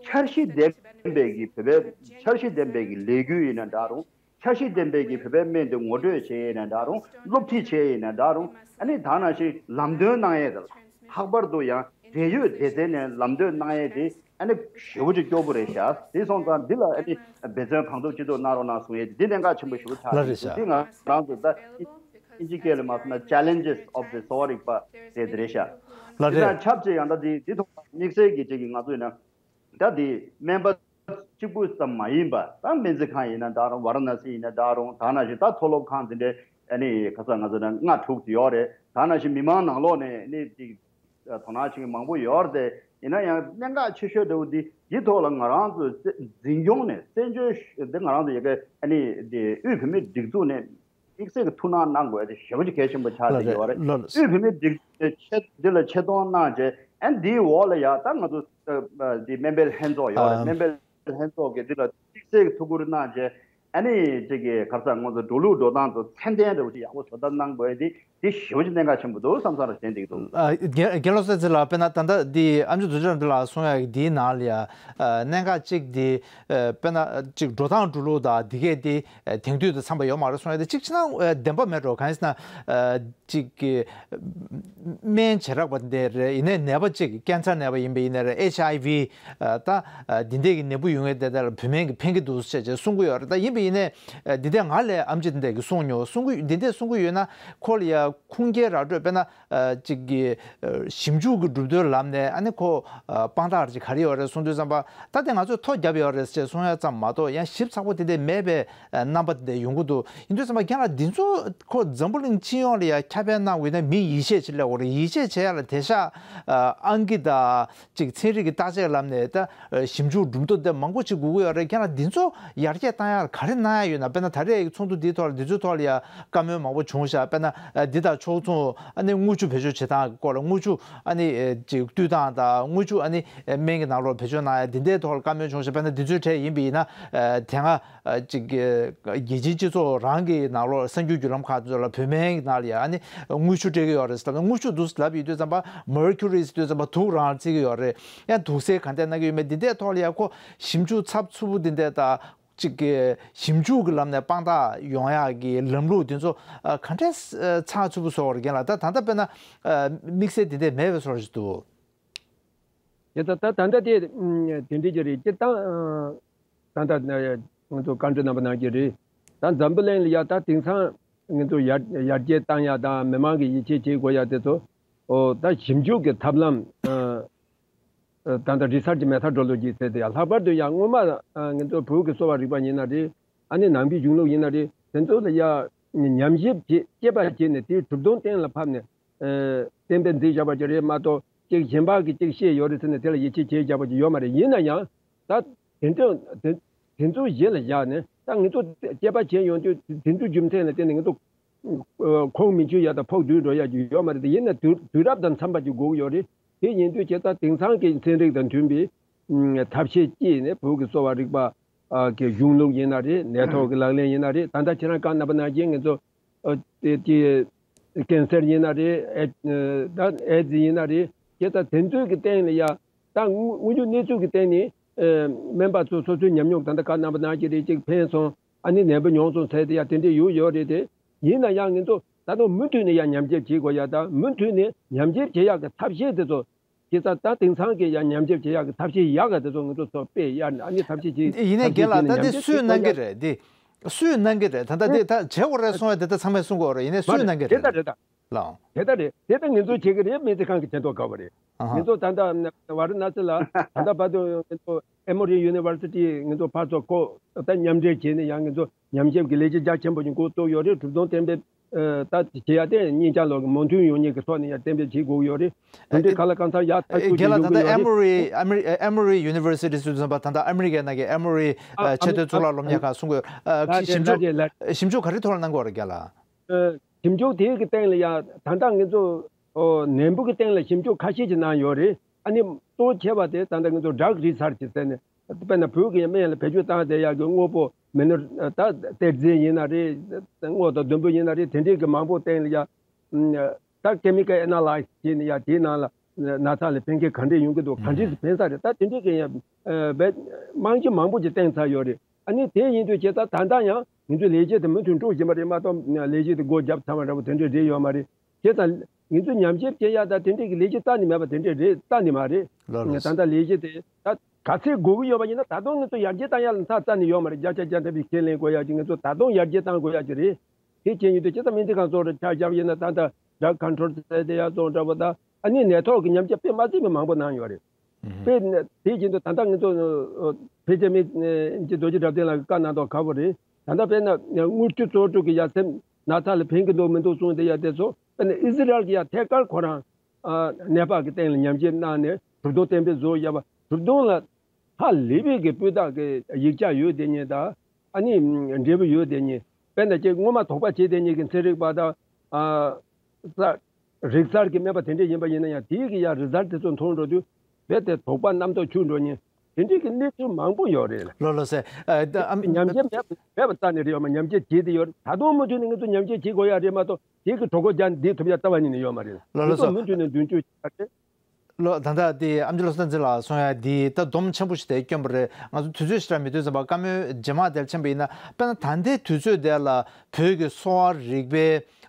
འཆར་གཞི་ལྡན་པའི་གི་བོད་པའི་འཆར་གཞི་ལྡན་པའི་གི་ལས་འགུལ་ཡིན་ན་འདྲ་རུང་། འཆར་གཞི་ལྡན་པའི་གི་བོད་པའི་སྨན་དེ་ངོ་སྤྲོད་བྱས་ཡིན་ན་འདྲ་རུང་། སློབ་ཁྲིད་བྱས་ཡིན་ན་འདྲ་རུང་། ཨ་ནི་ད་ནང་བཞིན་ལམ་སྟོན་གནང་ཡས་དང་། ལྷག་པར་དུ་ཡང་འབྲེལ་ཡོད་སྡེ་ཚན་ནས་ལམ་སྟོན་གནང་ཡས་དེ་ཨ་ནི་ཞེ་པོ་ཅིག་སྐྱོ་པོ་རེད་ཤག་དེ་སོང་ཙང་འདི་ལ་ཨ་ནི་འབད་བརྩོན་གང་ཐུབ་ཅི་ཐུབ་གནང་རོགས་གནང་གསུང་ཡས་དེ་འདི་གནད་འགག་ཆེན་པོ་ཞེ་པོ་ཆགས། ལགས་རེད་ཤག་འདི་ང་རང་ཚོ་ད་ཨིན་ཇི་སྐད་ལ་མ་སོང་ན་Challenges of the གསོ་བ་རིག་པ་ཟེར་དེ་རེད་ཤག་ལགས་རེད། དེ་དང་ཆབས་ཅིག་ཡང་ད་འདི་འདི་ཐོག་དམིགས་བསལ་གྱི་ཅིག་གི་ང་ཚོ་ཡིན་ན། ད་དེ་སྨན་པ་གཅིག་པུ་ཙམ་མ་ཡིན་པ། ད་སྨན་རྩིས་ཁང་ཡིན་ན་འདྲ་རུང་། ཝཱ་ར་ཎ་སི་ཡིན་ན་འདྲ་རུང་། ད་ནང་བཞིན་ད་མཐོ་སློབ་ཁང་འདི་འདྲའི་ཨ་ནི་ཁ་ས་ང་ཚོ་ནས་ལྔ་དྲུག་དེ་ཡོད་རེད། ད་ནང་བཞིན་མི་མང་ནང་ལོགས་ནས་ནི་ཅིག་དོ་སྣང་བྱེད་མཁན་མང་པོ་ཡོད་རེད། ཡིན་ན་ཡང་གནད་འགག་ཆེ་ཤོས་འདྲ་བོ་འདི་འདི་ཐོག་ལ་ང་རང་ཚོ་འཛིན་སྐྱོང་ནས་བཙན་བྱོལ་འདི་ང་རང་ཚོ་ཡ་གི་ཨ་ནི་དེ་དབུས་བོད་མིའི་སྒྲིག་འཛུགས་ནས། དམིགས་བསལ་གྱི་ཐུགས་སྣང་གནང་དགོས་དེ་ཞེ་པོ་ཅིག་གལ་ཆེན་པོ་ཆགས་བསྡད་ཡོད་རེད། ལགས་ལགས། དབུས་བོད་མིའི་སྒྲིག་འཛུགས་ཆེད་འདི་ལ་ཆེད་གཏོང་གནང་རྗེས་ཨ་འདིའི་འོག་ལ་ཡ་ད་ང་ཚོ་འདི་སྨན་པའི་ལྷན་ཚོགས་ཡོད་རེད། ཨ་སྨན་པའི་ལྷན་ཚོགས་ཀྱིས་འདི་ལ་དམིགས་བསལ་གྱི་ཐུགས་ཁུར་གནང་རྗེས་ཨ་ནི་ཅིག་གི་ག་རེ་ཟེར་ང་ཚོ་འགྲོ་ལུགས་འགྲོ་སྟངས་ཚོ་ཚད་ལྡན་རེ་བ་ཅིག་ཡག་པོ་བཟོ་ལྟ་གནང་དགོས་དེ་འདི་ཞེ་པོ་ཅིག་གནད་འགག་ཆེན་པོ་འདུག་བསམ་བསམ་རེ་བྱས་འདུག་ཨ་རྒན་རྒན་ལོ་ཙཱ་ཚེ་ལགས། དཔེར་ན་ད་ལྟ་འདི་ཨ་མཆོག་རྡོ་རྗེ་རྣམ་གྲོལ་ལགས་གསུང་ཡག་འདིའི་ནང་ལ་ཡ་གནད་འགག་ཅིག་འདི་དཔེར་ན་ཅིག་འགྲོ་སྟངས་འགྲོ་ལུགས་དང་འདི་གས་འདི། ཨ་དེང་དུས་དང་འཚམས་པ་ཡོད་མ་རེད་གསུང་ཡ་དེ་གཅིག་བྱས་ན་ཨ་བདེན་པ་མེད་འགྲོ། གང་ཡིན་ཟེར་ན་ཨ་གཅིག་གི་སྨན་བྱེ་བྲག་པ་འདི་རེད། ཡིན་ནའི་ནད་པ་གཅིག་ཀན་སར་ནད་པ་ཡིན་པ་ཡིན་ན་རེད། ཨེཆ་ཨའི་ཝི་ཨ་ད་ཨ་འདི་འདྲས་ཀྱི་ནད་འབུ་ཡོད་མཁན་དེ་དག་ལ་བོད་སྨན་གྱིས་ཕན་གྱི་འདུག་ཟེར་བྱས་གསུང་གི་ཡོད་རེད། ད་ཡིན་པ་ཡིན་ནའི་ཨ་འདི་འདྲས་ང་ལས་ཨེམ་ཆི་འདི་འདྲས་ཀྱིས་གསུང་མྱོང་། གསུང་གི་འདི་འདྲས་གསུང་གི་ཡོད་ན་ཁོ་ལ་ཡ་ཁུངས་སྐྱེལ་ར་སྤྲོད་དཔེར་ན། ཨ་ཅིག་གི་ཨ་ཞིབ་འཇུག་གི་གྲུབ་དོན་ལམ་ནས་ཨ་ནི་ཁོ་ཨ་དཔང་རྟགས་ཅིག་ག་རེ་ཡོད་རེད་གསུང་དུས་ཙམ་པ། ད་དེ་ང་ཚོས་ཐོ་བརྒྱབ་ཡོད་རེད་ཅེས་གསུང་ཡ་ཙམ་མ་གཏོགས་ཡང་ཞིབ་ཚགས་པོ་དེ་འདྲ་མེད་པའི་ཨ་རྣམ་པ་དེ་འདྲ་ཡོང་གི་འདུག་ཡིན་དུས་ཙམ་པ་རྒན་ལགས་འདི་ཚོ་ཁོ་འཛམ་བུ་གླིང་སྤྱི་ཡོངས་ལ་ཡ་ཁྱབ་སྤེལ་གནང་དགོས་ན་མི་ཡིད་ཆེས་བྱེད་སླེབས་དགོས་རེད། ཡིད་ཆེས་བྱེད་ཡ་ལ་དེང་སང་ཨ་ཨང་ཀི་དང་ཅིག་ཚན་རིག་གི་བརྟག་དཔྱད་ལམ་ནས་ད་ཨ་ཞིབ་འཇུག་གྲུབ་དོན་དེ་མང་པོ་ཅིག་དགོས་ཀྱི་ཡོད་རེད། རྒན་ལགས་འདི་ཚོ་ཡར་རྒྱས་བཏང་ཡ་ལ་ག་རེ་གནང་ཡ་ཡོད་ན། དཔེར་ན་ད་རེས་ཀྱི་ཚོགས་འདུ་འདིའི་ཐོག་ལ་འདི་ཚོའི་ཐོག་ལ་ཡ་བཀའ་མོལ་མང་པོ་བྱུང་ཤག་དཔེར་ན་ཨ་འདི་ དེ་དང་ཕྱོགས་མཚུངས་ཨ་ནི་དངུལ་ཆུ་བེད་སྤྱོད་བྱེད་སྟངས་ཀྱི་སྐོར་ལ། དངུལ་ཆུ་ཨ་ནི་ཨེ་ཅིག་བཏུས་སྟངས་དང་། དངུལ་ཆུ་ཨ་ནི་ཨེ་སྨན་གྱི་ནང་ལོགས་བེད་སྤྱོད་གནང་ཡ་འདི་འདྲའི་ཐོག་ལ་བཀའ་མོལ་བྱུང་ཞིང་། དཔེར་ན་འདི་ཚོའི་གྲས་ཡིན་པ་ཡིན་ན། ཨེ་དེ་སྔ་ཨེ་ཅིག་ཨེ་རྒྱལ་སྤྱིའི་སྤྱི་ཚོགས་རང་གི་ནང་ལོགས་གསར་འགྱུར་བརྒྱུད་ལམ་ཁག་ཚོ་ལ་བོད་སྨན་གྱི་ནང་ལ་ཡ་ཨ་ནི་དངུལ་ཆུ་སྤྲད་ཀྱི་ཡོད་རེད་ཟེར་ལབ་ན། དངུལ་ཆུ་འདུག་ལབ་ཡོང་དུས་ཙམ་པ་མར་ཁྱུ་རི་ཟེར་དུས་ཙམ་པ་དུག་རང་བརྩི་གི་ཡོད་རེད། ཡང་དུག་སེལ་ག་འདྲ་གནང་གི་ཡོད་མེད་འདི་འདྲའི་ཐོག་ལ་ཡ་ཁོ་ཞིབ་འཇུག་ཚགས་ཚུད་པོ་འདི་འདྲ་དང་། གཅིག་གི་ཞིབ་འཇུག་གི་ལམ་ནས་དཔང་རྟགས་ཡོང་ཡག་གི་ལམ་ལུགས་དེ་ཚོ་ཨ་ག་འདྲས་ཨ་ཚགས་ཚུད་པོ་བཟོ་བར་རྒན་ལགས། ད་ད་ལྟ་དཔེར་ན་ཨ་དམིགས་བསལ་དེ་འདྲས་མེད་པའི་བཟོ་འདྲ་ཞིག་འདུག་དེ་ད་ད་ད་ལྟ་དེ་ཨམ་དེ་འདྲས་ཀྱི་རེད། སྤྱིར་བཏང་ཨ་ད་ལྟ་ཨ་ང་ཚོ་བཀའ་འདྲི་རྣམ་པ་གནང་གི་རེད། ད་འཛམ་བུ་གླིང་ལ་ཡ་ད་དེང་སང་ང་ཚོ་ཡར་ཡར་རྒྱས་བཏང་ཡག་དང་མི་མང་གི་ཡིད་ཆེས་བྱེད་དགོས་ཡག་དེ་ཚོ་ཨོ་ད་ཞིབ་འཇུག་གི་ཐབས་ལམ་ཨ། ད་ལྟ་རི་སར་ཅི་མེ་ཐོ་ཌོ་ལོ་ཇི་ཟེར་དེ་ཡང་ལྷག་པར་དུ་ཡང་སྔོན་མ་ང་ཚོ་བོད་ཀྱི་གསོ་བ་རིག་པ་ཡིན་ན་རེད། ཨ་ནི་ནང་པའི་གཞུང་ལུགས་ཡིན་ན་རེད། དེ་ཚོ་ལ་ཡང་ཉམས་ཞིབ་བྱེད་དཔྱད་པ་བྱས་ནས་དེའི་གྲུབ་དོན་གཏན་ལ་ཕབ་ནས་གཏན་འབེབས་མཛད་བཞག་པ་ཅིག་རེད་མ་གཏོགས། གཅིག་གཞན་པ་གིས་གཅིག་བཤད་ཡོད་རེད་ཟེར་ནས་དེ་ལ་ཡིད་ཆེས་བྱས་བཞག་པ་ཅིག་ཡོད་མ་རེད། ཡིན་ན་ཡང་ད་དེ་འདྲ་དེ་དེ་ཚོ་གཞི་ལ་བཞག་ནས་ད་ང་ཚོ་དཔྱད་པ་བྱས་ཡོང་དུས་དེ་ཚོའི་རྒྱུ་མཚན་ལ་བརྟེན་ནས་ང་ཚོ་ཁོང་མི་ཆོད་ཡ་དང་ཕོག་སྡུད་འགྲོ་ཡ་ཅིག་ཡོད་མ་རེད། དེ་ཡིན་ན་དུས་དུས་རབས་དང་འཚམ་པ་ཅིག་དགོས་ཀྱི་ཡོད་རེད། དེ་ཡིན་དུས་བྱས་ཙང་དེང་སང་གི་ཚན་རིག་དང་མཐུན་པའི་ཨ་ཐབས་ཤེས་སྤྱད་ནས་བོད་ཀྱི་གསོ་བ་རིག་པ་ཨ་གི་གཞུང་ལུགས་ཡིན་ན་རེད། ནད་ཐོག་གི་ལག་ལེན་ཡིན་ན་རེད། ད་ལྟ་ཁྱེད་རང་བཀའ་གནང་པ་ནང་བཞིན་ང་ཚོ་ཨ་དེ་དེ་ཀན་སར་ཡིན་ན་རེད། ཨེ་ད་ཨེ་ཛི་ཡིན་ན་རེད། བྱས་ཙང་དེ་ཚོའི་གི་སྟེང་ལ་ཡ་ད་དངོས་དངོས་བྱུང་གནས་ཚུལ་གི་སྟེང་ནས་ཨ་སྨན་པ་ཚོ་སོ་སོའི་ཉམས་མྱོང་། ད་ལྟ་བཀའ་གནང་པ་ནང་བཞིན་རེད། གཅིག་ཕན་སོང་། ཨ་ནི་ནད་འབུ་མྱོང་སོང་ཟེར་དེ་ཡ་དེ་འདྲས་ཡོད་ཡོད་རེད་དེ། ཡིན་ན་ཡང་ང་ཚོ་ད་དུང་མུ་མཐུད་ནས་ཡང་ཉམས་ཞིབ་བྱེད་དགོས་ཡ་དང་། མུ་མཐུད་ནས་ཉམས་ཞིབ་བྱེད་ཡག་གི་ཐབས་ཤེས་དེ་ཚོ་བྱས་ཙང་ད་དེང་སང་གི་ཡང་ཉམས་ཞིབ་བྱེད་ཡག་གི་ཐབས་ཤེས་ཡག་ག་དེ་ཚོ་ང་ཚོ་ཚོ་དཔེ་ཡ་ཨ་ནི་ཐབས་ཤེས་བྱེད་ཡིན་ནའི་ཐབས་ཤེས་རྒན་ལགས། བྱེད་ནས་ད་དེ་ཉམས་ཞིབ་སུས་བྱེད་དགོས་གནང་གི་ཡ་རེད། དེ་སུས་གནང་གི་རེད། ད་ལྟ་དེ་ད་བྱེད་དགོས་རེད་གསུང་ཡ་དེ་ད་ཚང་མས་གསུང་དགོས་རེད། ཡིན་ནའི་མ་སུས་རེད། གནང་གི་དེ་རེད། ད་རེད་ད། ལགས། དེ་ལྟ་རེད། དེ་ལྟ་ང་ཚོས་བྱེད་ཀྱི་རེད། སྨན་རྩིས་ཁང་གི་མཁྱེན་རྟོགས་དགའ་བ་རེད། ཨ་ཧ། ང་ཚོ་ད་ལྟ་ཝཱ་ར་ཎ་སི་ལ་ད་ལྟ་བར་དུ་ང་ཚོ་ཨེ་མོ་རི་ཡུ་ནི་ཝར་སི་ཊི་ང་ཚོ་ཕར་ཚུར་ཁོ་ད་མཉམ་འབྲེལ་བྱས་ནས་ཡང་ང་ཚོ་ཉམས་ཞིབ་ཀྱི་ལས་གཞི་རྒྱ་ཆེན་པོ་ཞིག་འགོ་བཙུགས་ཡོད་རེད། གྲུབ་དོན་གཏན་འབེབས་ཨ་ད་བྱེད་ཡ་དེ་གཉིས་ཆ་ལོག་གི་མོས་མཐུན་ཡོང་མཁན་གྱི་ཐོག་ནས་ཡང་གཏན་འབེབས་བྱེད་དགོས་ཀྱི་ཡོད་རེད། དེ་འདྲའི་ཁ་ལག་གང་ཚང་ཡག་ཐག་ཆོད་ཅིག་ཡོང་གི་ཡོད་རེད། རྒན་ལགས། ད་ལྟ་ཨེ་མོ་རི་ཨེ་མོ་རི་ཨེ་མོ་རི་ཡུ་ནི་ཝར་སི་ཊི་ཟེར་དུས་ཙམ་པ་ད་ལྟ་ཨ་མི་རི་ཀའི་ནང་གི་ཨེ་མོ་རི་ཨ་ཨ་ཆེས་མཐོའི་གཙུག་ལག་སློབ་གཉེར་ཁང་གསུང་གི་ཡོད། ཨ་ལགས་རེད། ཞིབ་འཇུག་ལགས་རེད། ལགས་རེད། ཞིབ་འཇུག་ག་རེ་ཐོག་ལ་གནང་གི་ཡོད་རེད་རྒན་ལགས། ཞིབ་འཇུག་དེའི་གི་སྟེང་ལ་ཡང་ད་ལྟ་ང་ཚོ་ཨོ་ནད་འབུ་གི་སྟེང་ལ་ཞིབ་འཇུག་ཁ་ཤས་ཅིག་གནང་ཡོད་རེད། ཨ་ནི་གཙོ་ཆེ་བ་དེ་ད་ལྟ་ང་ཚོ་ཌག་རི་སར་ཆི་ཟེར་ནས་དཔེར་ན་བོད་ཀྱི་སྨན་ལ་བེད་སྤྱོད་བཏང་བསྡད་ཡག་གི་དངོས་པོ་མི་ནོར་ད་གཏེར་རྫས་ཡིན་ན་རེད། སྔོ་དང་ཟླུམ་པོ་ཡིན་ན་རེད། དེ་འདྲའི་གི་མང་པོ་སྟེང་ལ་ཡ་ད་ཀེ་མི་ཀལ་ཨེ་ན་ལའི་སི་བྱས་ནས་ཡ་དེའི་ནང་ལ་ན་ཚ་ལ་ཕན་ཁེ་ག་འདྲས་ཡོང་གི་འདུག་ག་འདྲས་སུ་ཕན་ས་རེད། ད་དེ་འདྲའི་གི་ཡ་རྨང་གཞི་མང་པོ་ཅིག་བཏིང་ཚར་ཡོད་རེད། ཨ་ནི་དེ་ཡིན་དུས་བྱས་ཙང་ད་ལྟ་ཡང་ང་ཚོའི་ལས་གཞི་དེ་མུ་མཐུད་འགྲོ་བཞིན་པ་རེད་མ་གཏོགས་ལས་གཞི་དེ་སྒོ་བརྒྱབ་ཚར་བ་འདྲ་པོ་དེ་འདྲས་རེད་ཡོད་མ་རེད། བྱས་ཙང་ང་ཚོས་ཉམས་ཞིབ་བྱེད་ཡག་དང་དེ་འདྲས་ཀྱི་ལས་གཞི་རྩ་ནས་མེད་པ་དེ་འདྲས་རེད། རྩ་ནས་མ་རེད། ལགས་ལགས། ད་ལྟ་ལས་གཞི་དེ་ད་ག་ཚད་དགོས་ཀྱི་ཡོད་པ་ཡིན་ན་ད་དུང་ང་ཚོ་ཡར་རྒྱས་བཏང་ཡག་ལ་མཐའ་རྩ་ནས་ཡོད་མ་རེད། བརྒྱ་ཆ་བརྒྱ་ཐམ་པའི་ཁས་ལེན་དགོས་ཡག་ཅིག་ང་ཚོ་ད་དུང་ཡར་རྒྱས་བཏང་དགོས་ཡག་ཅིག་རེད། དེ་བྱས་ཡོད་དུས་བྱས་ཙང་སྨན་རྩིས་ཁང་སོགས་ལ་ཆ་བཞག་ཡིན་ན་ད་ལྟ་ཌག་ཀོན་ཊོལ་ཟེར་དེ་ཡག་སོགས་འདྲ་པོ་དང་། ཨ་ནི་ནད་ཐོག་གི་ཉམས་ཞིབ་དཔེ་མ་སྲིད་པའི་མང་པོ་གནང་ཡོད་རེད། ཨུ་ཧུ། དཔེ་ན་དེ་བཞིན་དུ་ད་ལྟ་ང་ཚོ་ཨ་ཕལ་ཆེར་མི་ཨ་རྡོ་རྗེ་གྲགས་ལྡན་ལགས་ཀྱིས་བཀའ་གནང་དོགས་ཁག་པོ་རེད། ད་ལྟ་དཔེར་ན་དངུལ་ཆུ་བཙོག་འཁྲུ་གི་ཡ་སེམས་ན་ཚ་ལ་ཕན་གི་འདུག་མི་འདུག་གསུངས་དེ་ཡ་དེ་ཚོ་དཔེར་ན་ཨི་ཟི་རལ་གྱི་ཡ་ཐད་ཀར་ཁོ་རང་ཨ་ནད་པ་གི་སྟེང་ལ་ཉམས་ཞིབ་གནང་ནས་གྲུབ་དོན་གཏན་འབེབས་བཟོ་བཞག་པ། གྲུབ་དོན་ལ་ཧ་ལས་པའི་གི་སྤུས་དག་གི་ཡིག་ཆ་ཡོད་དེ་ཉིད་དང་། ཨ་ནི་འབྲས་བུ་ཡོད་དེ་ཉིད། དཔེར་ན་ཅིག་སྔོན་མ་དོགས་པ་བྱས་དེ་ཉིད་ཀྱི་ཚན་རིག་པ་དང་། ཨ་ས་རིག་གསར་གྱི་སྨན་པ་དེ་འདྲས་ཡིན་པ་ཡིན་ན་ཡང་དེའི་གི་ཡ་རི་ཛལ་དེ་ཚོ་མཐོང་འགྲོ་དུས་རྦད་དེ་དོགས་པ་རྣམ་རྟོག་འཁྱུག་འགྲོ་མཁན་དེ་འདྲས་ཀྱི་གནས་ཚུལ་མང་པོ་ཡོད་རེད། ལགས་ལགས་སེ། ཨ་ད་ཨམ་ཉམས་ཞིབ་མེད་པ་མེད་པ་རྩ་ནས་རེད་ཡོད་མ། ཉམས་ཞིབ་བྱས་ཏེ་ཡོད་རེད། ད་དུང་མུ་མཐུད་ནས་ང་ཚོ་ཉམས་ཞིབ་བྱེད་དགོས་ཡ་རེད་མ་གཏོགས་དེ་གི་གྲོད་ཁོག་རྒྱ་འདེད་ཐུབ་ཡ་རྩ་བ་ཉིད་ནས་ཡོད་མ་རེད། ལགས་ལགས་སོ། ང་ཚོ་མུ་མཐུད་ནས་མདུན་སྐྱོད་བྱེད་ཡ་རེད། ལོ་ད་ལྟ་དེ་ཨམ་ཆི་བློ་བཟང་བསྟན་འཛིན་ལགས་གསུང་ཡ་དེ་ད་སྡོམ་ཆེན་པོ་ཞིག་དེ་བསྐྱོན་པ་རེད། ང་ཚོ་དུས་ཚོད་ཞེ་དྲག་མི་འདུག་ཙམ་པ་བཀའ་མོལ་རྗེས་མ་དེར་ཕྱིན་པ་ཡིན་ན། དཔེར་ན་ད་ལྟའི་དུས་ཚོད་དེ་ལ་བོད་ཀྱི་གསོ་བ་རིག་པའི་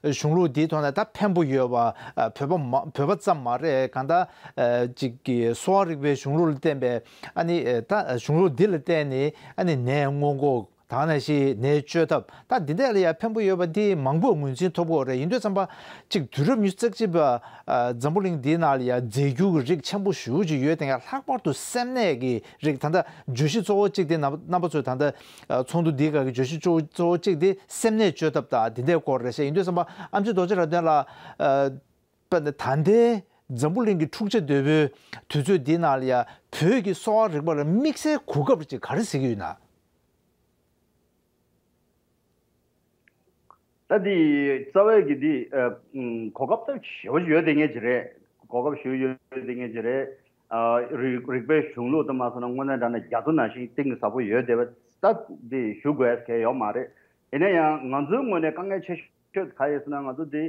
གཞུང་ལུགས་འདིའི་ཐོག་ནས་ད་ཕན་པོ་ཡོད་པ། ཨ་བོད་པ་མ་བོད་པ་ཙམ་མ་རེད། གང་ལྟར་ཨ་ཅིག་གི་གསོ་བ་རིག་པའི་གཞུང་ལུགས་ལ་བརྟེན་པའི་ཨ་ནི་ཨ་ད་གཞུང་ལུགས་འདི་ལ་བརྟེན་ནས་ཨ་ནི་ནད་སྔོན་འགོག་ད་ག་ནང་བཞིན་ནད་བཅོས་ཐབས་ད་འདི་འདྲ་ལ་ཡང་ཕན་པོ་ཡོད་པ་འདི་མང་པོས་ངོས་འཛིན་ཐོབ་ཀྱི་ཡོད་རེད། ཡིན་དུས་ཙམ་པ་གཅིག་དུས་རབས་ཉི་ཤུ་རྩ་གཅིག་པ་ཨ་འཛམ་བུ་གླིང་འདིའི་ནང་ལ་ཡང་རྫས་འགྱུར་གྱི་རིགས་ཆེན་པོ་ཞེ་པོ་ཅིག་ཡོད་དེ། ཡང་ལྷག་པར་དུ་སེམས་ནད་ཀྱི་རིགས། ད་ལྟ་བརྗོད་གཞི་གཙོ་བོ་གཅིག་དེ་རྣམ་རྣམ་པ་ཚོས་ད་ལྟ་ཨ་ཚོགས་འདུ་འདིའི་སྒང་གི་བརྗོད་གཞི་གཙོ་བོ་གཙོ་བོ་གཅིག་དེ་སེམས་ནད་བཅོས་ཐབས་དང་འདི་འདྲའི་སྐོར་རེད་ཤག་ཡིན་དུས་ཙམ་པ་ཨམ་ཆི་རྡོ་རྗེ་རབ་བརྟན་ལགས། ཨ་དཔེར་ན་ད་ལྟའི་འཛམ་བུ་གླིང་གི་འཁྲུག་ཆ་དོད་པོའི་དུས་ཚོད་འདིའི་ནང་ལ་ཡང་བོད་ཀྱི་གསོ་བ་རིག་པ་ལ་དམིགས་བསལ་གོ་སྐབས་ཅིག་ག་རེ་གཟིགས་ཀྱི་ཡོད་ན། ད་འདི་རྩ་བའི་གི་འདི་ཨ་ཨུམ་གོ་སྐབས་ད་ཞེ་པོ་ཡོད་དེ་ངེས་ཅི་རེད། གོ་སྐབས་ཞེ་པོ་ཡོད་དེ་ངེས་ཅི་རེད། ཨ་རིག་རིག་པའི་གཞུང་ལུགས་དུ་མ་སོང་ན་དངོས་གནས་དྲང་གནས་རྒྱ་མཚོ་ནང་བཞིན་གཏིང་ཟབ་པོ་ཡོད་དེ་བ་ད་འདི་ཞུ་དགོས་གལ་ཡོད་མ་རེད། ཡིན་ན་ཡང་ང་ཚོའི་ངོས་ནས་དཀའ་ངལ་ཆེ་ཤོས་ག་ཡོད་ཟེར་ན་ང་ཚོ་འདི་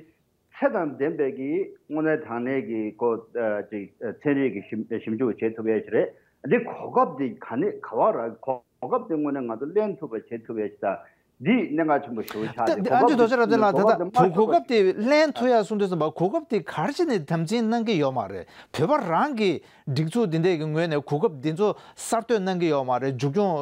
ཚད་དང་ལྡན་པའི་གི་དངོས་གནས་དྲང་གནས་ཀྱི་ཀོ་ཨ་ཅིག་ཨ་ཚན་རིག་གི་ཞིབ་ཞིབ་འཇུག་བྱེད་ཐུབ་ཡས་ཞིག་རེད། འདི་གོ་སྐབས་འདི་ག་ནས་ག་བ་རག་གོ་སྐབས་འདི་དངོས་གནས་ང་ཚོ་ལེན་ཐུབ་པ་བྱེད་ཐུབ་ཡས་ཞིག་དང་འདི་གནད་འགག་ཆེན་པོ་ཞེ་པོ་ཆགས་ཏེ་གོ་ཨ་ཅེ་སྐབས་རྡོ་རྗེ་རབ་བརྟན་ལགས། ད་ལྟ་གོ་སྐབས་འདི་བོད་གོ་སྐབས་འདི་ལེན་ཐུབ་ཡ་གསུངས་དུས་ཙམ་པ་གོ་སྐབས་འདི་ག་རེ་བྱས་ནས་དམ་འཛིན་གནང་གི་ཡོད་མ་རེད། བོད་པ་རང་གི་སྒྲིག་འཛུགས་འདི་འདྲས་ཀྱི་ངོས་ནས་གོ་སྐབས་འདི་ཚོ་གསར་གཏོད་གནང་གི་ཡོད་མ་རེད། མཇུག་སྐྱོང་